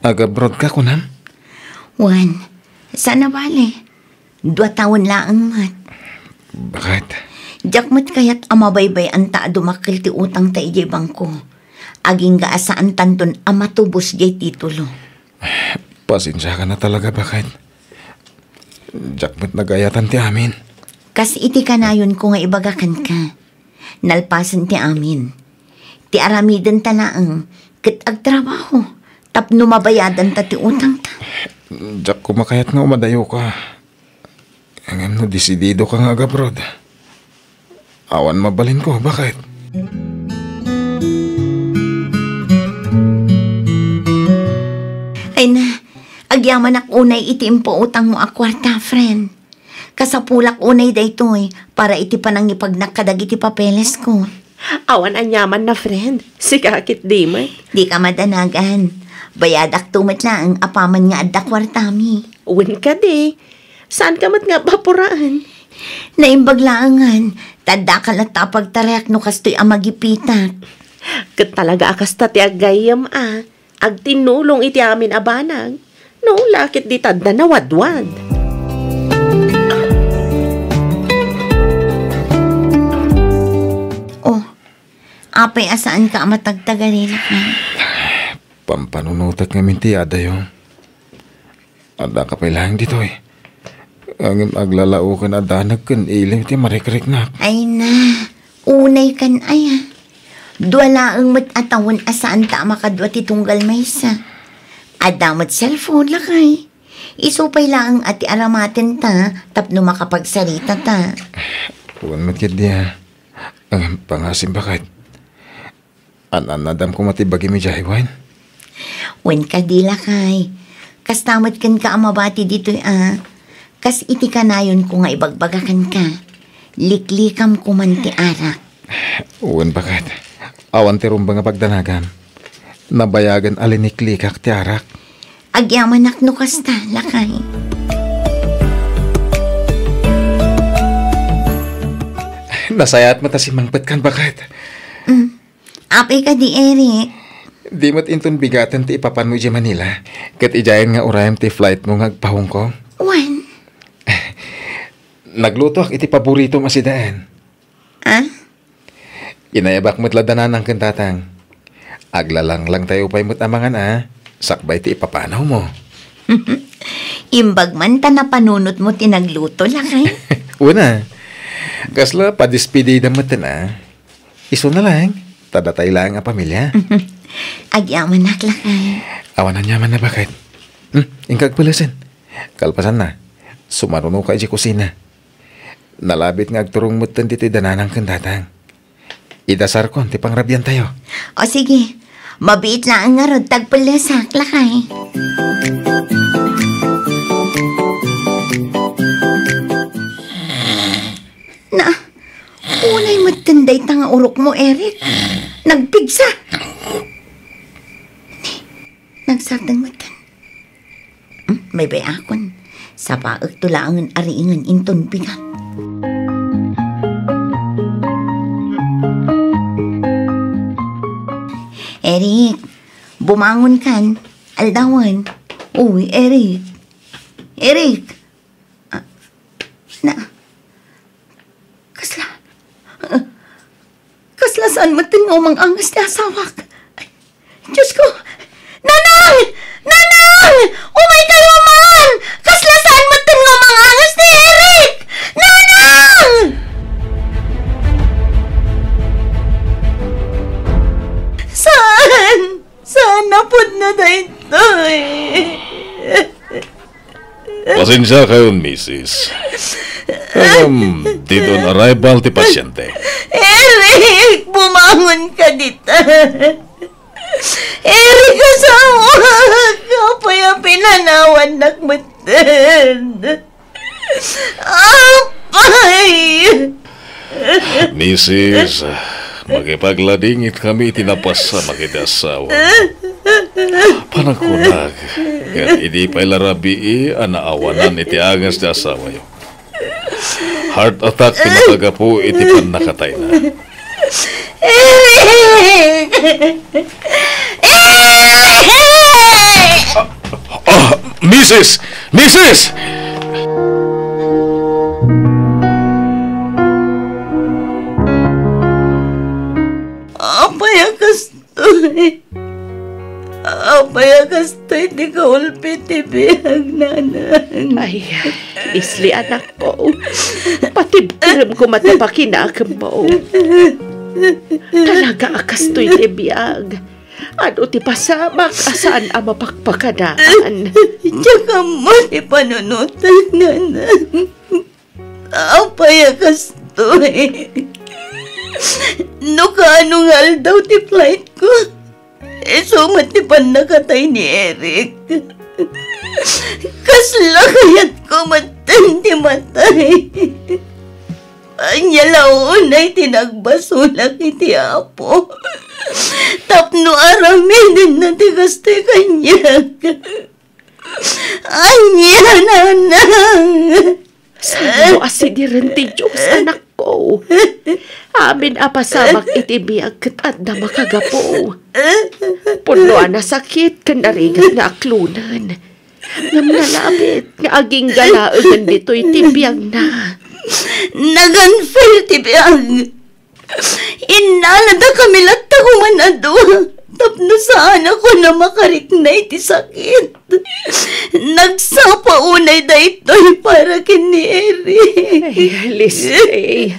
Agabroad ka, kunam? Wen, saan a bale. Dua tawen laeng met. Baket? Diak met kayat a mabaybay-anta a dumakkel ti utangta idiay bangko. Agingga a saantanton a matubos diay titulo. Pasensiakan a talaga, baket. Diak met nagayatan ti amin. Kas iti kanayonko nga ibaga kenka. Nalpasen ti amin. Ti aramidenta laeng ket agtrabaho tapno mabayadanta ti utangta. Diak koma kayat nga umadayoka. Ngem no desididoka nga agabroad, awan mabalinko, baket? Ay na, agyamanak unay iti impautangmo a kuarta, friend. Kasapulak unay daytoy para iti panangipagnak kadagiti papelesko. Awan aniamanna, friend. Sika ketdi met. Dika madanagan. Bayadakto met laeng apaman nga adda kuartami. Wen kadi. Saanka met nga apapuraan? Naimbag laengen, ta addaka latta a pagtarayak no kastoy a magipitak. Ket talaga a kasta ti aggayyem a. Agtinnulong iti amin a banag, no la ketdi ta adda nawadwad. Oh, apay a saanka a matagtagarinak, ha? Pampanunotek ngamin ti adayo. Addaka pay laeng ditoy. Ngem aglalaoken a danag ken ilim ti marikriknak. Ay na, unay kan aya. Dua laeng met a tawen a saanta a makadua ti tunggal maysa. Adda met cellphone, lakay. Isu pay laeng a ti aramatenta tapno makapagsaritata. Wen met ketdi a. Ngem pangasim, baket. An-annadam koma ti bagim idiay wen? Wen kadi, lakay. Kasta met kenka a mabati ditoy a. Kas iti kanayonko nga ibagbaga kenka, liklikam koman ti arak. Wen, baket. Awan ti rumbeng a pagdanagam. Nabayagen a liniklikak ti arak. Agyamanak no kasta, lakay. Nasayaat met a simmangpetkan, baket. Mm. Apay kadi, Eric? Di met inton bigaten ti ipapanmo idiay Manila, ket idiayen nga urayem ti flightmo nga agpa-Hong Kong? Wen. Naglutoak iti paboritom a sidaen. Ah? Inayabak met la da nanang ken tatang. Aglalanglangtayo pay met a mangan a, sakbay ti ipapanawmo. Imbag man ta napanunotmo ti nagluto, lakay. Wen a. Kasla padespedida met a. Isuna laeng, ta datay laeng a pamilia. Agyamanak, lakay. Awan aniaman a, baket. Hmm, inka agpelesen. Kalpasanna, sumarunoka idiay kusina. Nalabit nga agturong metten ditoy da nanang ken tatang. Idasarkon ti pangrabiantayo. O sige, mabiit laeng ngarud ta agpellesak, lakay. Na, unay metten dayta nga urokmo, Eric. Nagpigsa. Nagsardeng metten. Hmm, baybay-akon. Sapaekto laengen a riingen inton bigat. Eric, bumangon kan. Aldawen. Uy, Eric. Eric! Ah, na, kasla, ah, kasla saan metten nga umang-angas ti asawak? Ay, Diyos ko! Nanang! Nanang! Umay kayo man! Kasla saan metten nga umang-angas ni Eric! Nanang! Saan? Saan a pudno daytoy? Pasensiakayon, misis. Ngem, didton arrival ti pasyente. Eric, bumangon ka dita. Eric, asawak, apay a pinanawannak metten? Apay! Misis, makipagladingit kami iti napasamak iti asawa. Panagkunak, ket idi pay la rabii a naawanan iti angas ti asawayo. Heart attack ti makagapu iti pannakatayna. Eric! Eric! Ah, misis! Misis! Apay a kastoy? Apay a kastoy ti kaulpi ti biag, nanang? Ay, Isli, anakko. Patibkerem koma ti pakinakemmo. Talaga a kastoy ti biag. Adu ti pasamak a saan a mapakpakadaan? Diak ammo ti panunotek, nanang. Apay a kastoy? No kaano nga aldaw ti flightko, isu met ti pannakatay ni Eric. Kasla kayatko metten ti matay. Ania la unay ti nagbasolak iti Apo tapno aramidenna ti kastoy kaniak. Ania, nanang? Saanmo a sidiren ti Dios, anakko? Amin a pasamak iti biag ket adda makagapu. Pudno a nasakit ken narigat nga aklonen. Ngem nalabit nga agingga laengen ditoy ti biagna. Nag-unfair ti biag. Innalada kami latta koman a dua. tapno saanakon a makarikna iti sakit. Nagsapa unay daytoy para ken ni Eric. Ay, Leslie.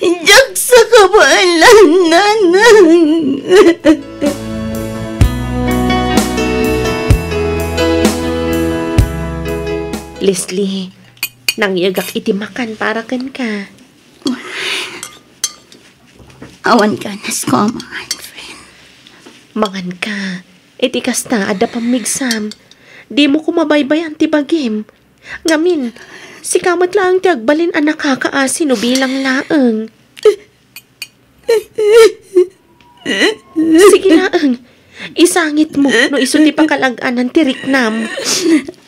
Diak sa kabaelan, nanang. Leslie, nangyegak iti makan para kenka. Awan ganas ko a mangan, friend. Mangan ka. Iti kasta, adda pammigsam. Dimo ko mabaybayan ti bagim. Ngamin, sika met laeng ti agbalin a nakakaasi no bilang laeng. Sige laeng, isangit mo no isu ti pakalag-anan ti riknam.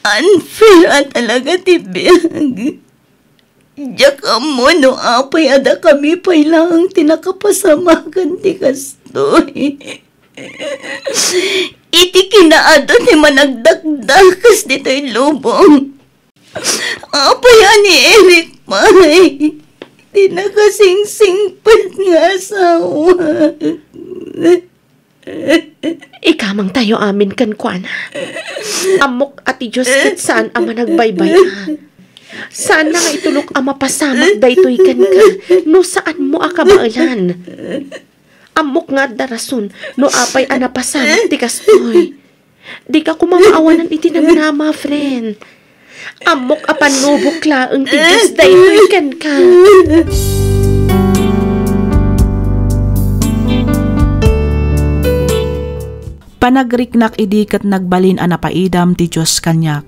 Unfair a talaga ti biag. Diak ammo no apay a dakami pay laeng ti nakapasamagan ti kastoy. Iti kinaadu ti managdakdakas ditoy lubong. Apay a ni Eric pay ti nakasingsingpet nga asawa. Ikamangtayo amin kenkuana. Ammok a ti Dios ket saan a managbaybay-a. Saanna nga itulok a mapasamak daytoy kenka no saanmo a kabaelan. Ammok nga adda rason no apay a napasamak ti kastoy. Dika koma maawanan iti namnama, friend. Ammok a pannubok laeng ti Dios daytoy kenka. Panagriknak idi ket nagbalin a napaidam ti Dios kaniak.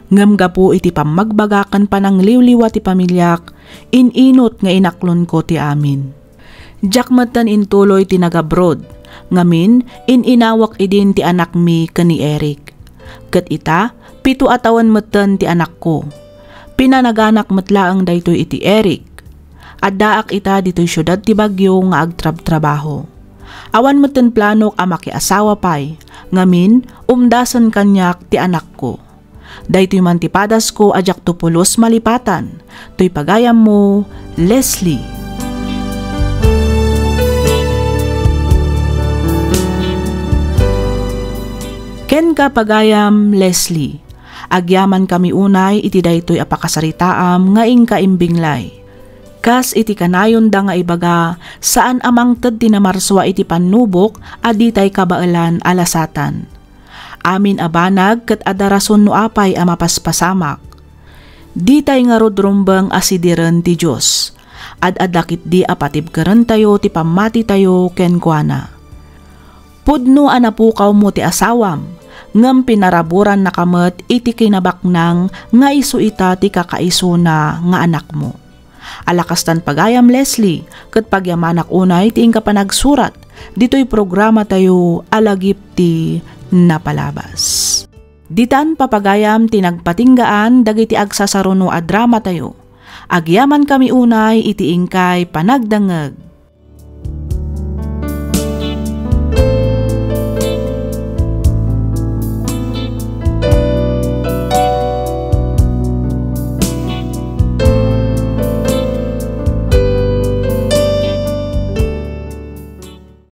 Ngem gapu iti pammagbaga ken panangliwliwa ti pamiliak, in-inut nga inaklonko ti amin. Diak metten intuloy ti nagabroad, ngamin, in-inawek idin ti anakmi ken ni Eric. Ket ita, pito a tawen metten ti anakko. Pinanaganak met laeng daytoy iti Eric. Addaak ita ditoy siudad ti Baguio nga agtrabtrabaho. Awan metten planok a makiasawa pay, ngamin, umdasen kaniak ti anakko. Daytoy man ti padasko a diakto pulos malipatan. Toy pagayammo, Leslie. Kenka, pagayam Leslie, agyamankami unay iti daytoy a pakasaritaam nga inka imbinglay. Kas iti kanayonda nga ibaga, saan a mangted ti namarsua iti pannubok a ditay kabaelan a lasatan. Amin a banag ket adda rason no apay a mapaspasamak. Ditay ngarud rumbeng a sidiren ti Dios. Ad-adda ketdi a patibkerentayo ti pammatitayo kenkuana. Pudno a napukawmo ti asawam, ngem pinaraburannaka met iti kinabaknang nga isu ita ti kakaisuna nga anakmo. Ala kastan pagayam, Leslie, ket pagyamanak unay ti inka panagsurat ditoy programatayo a Lagip ti Napalabas. Ditan papagayam ti nagpatinggaan dagiti agsasaruno a dramatayo. Agyamankami unay iti inkay panagdengngeg.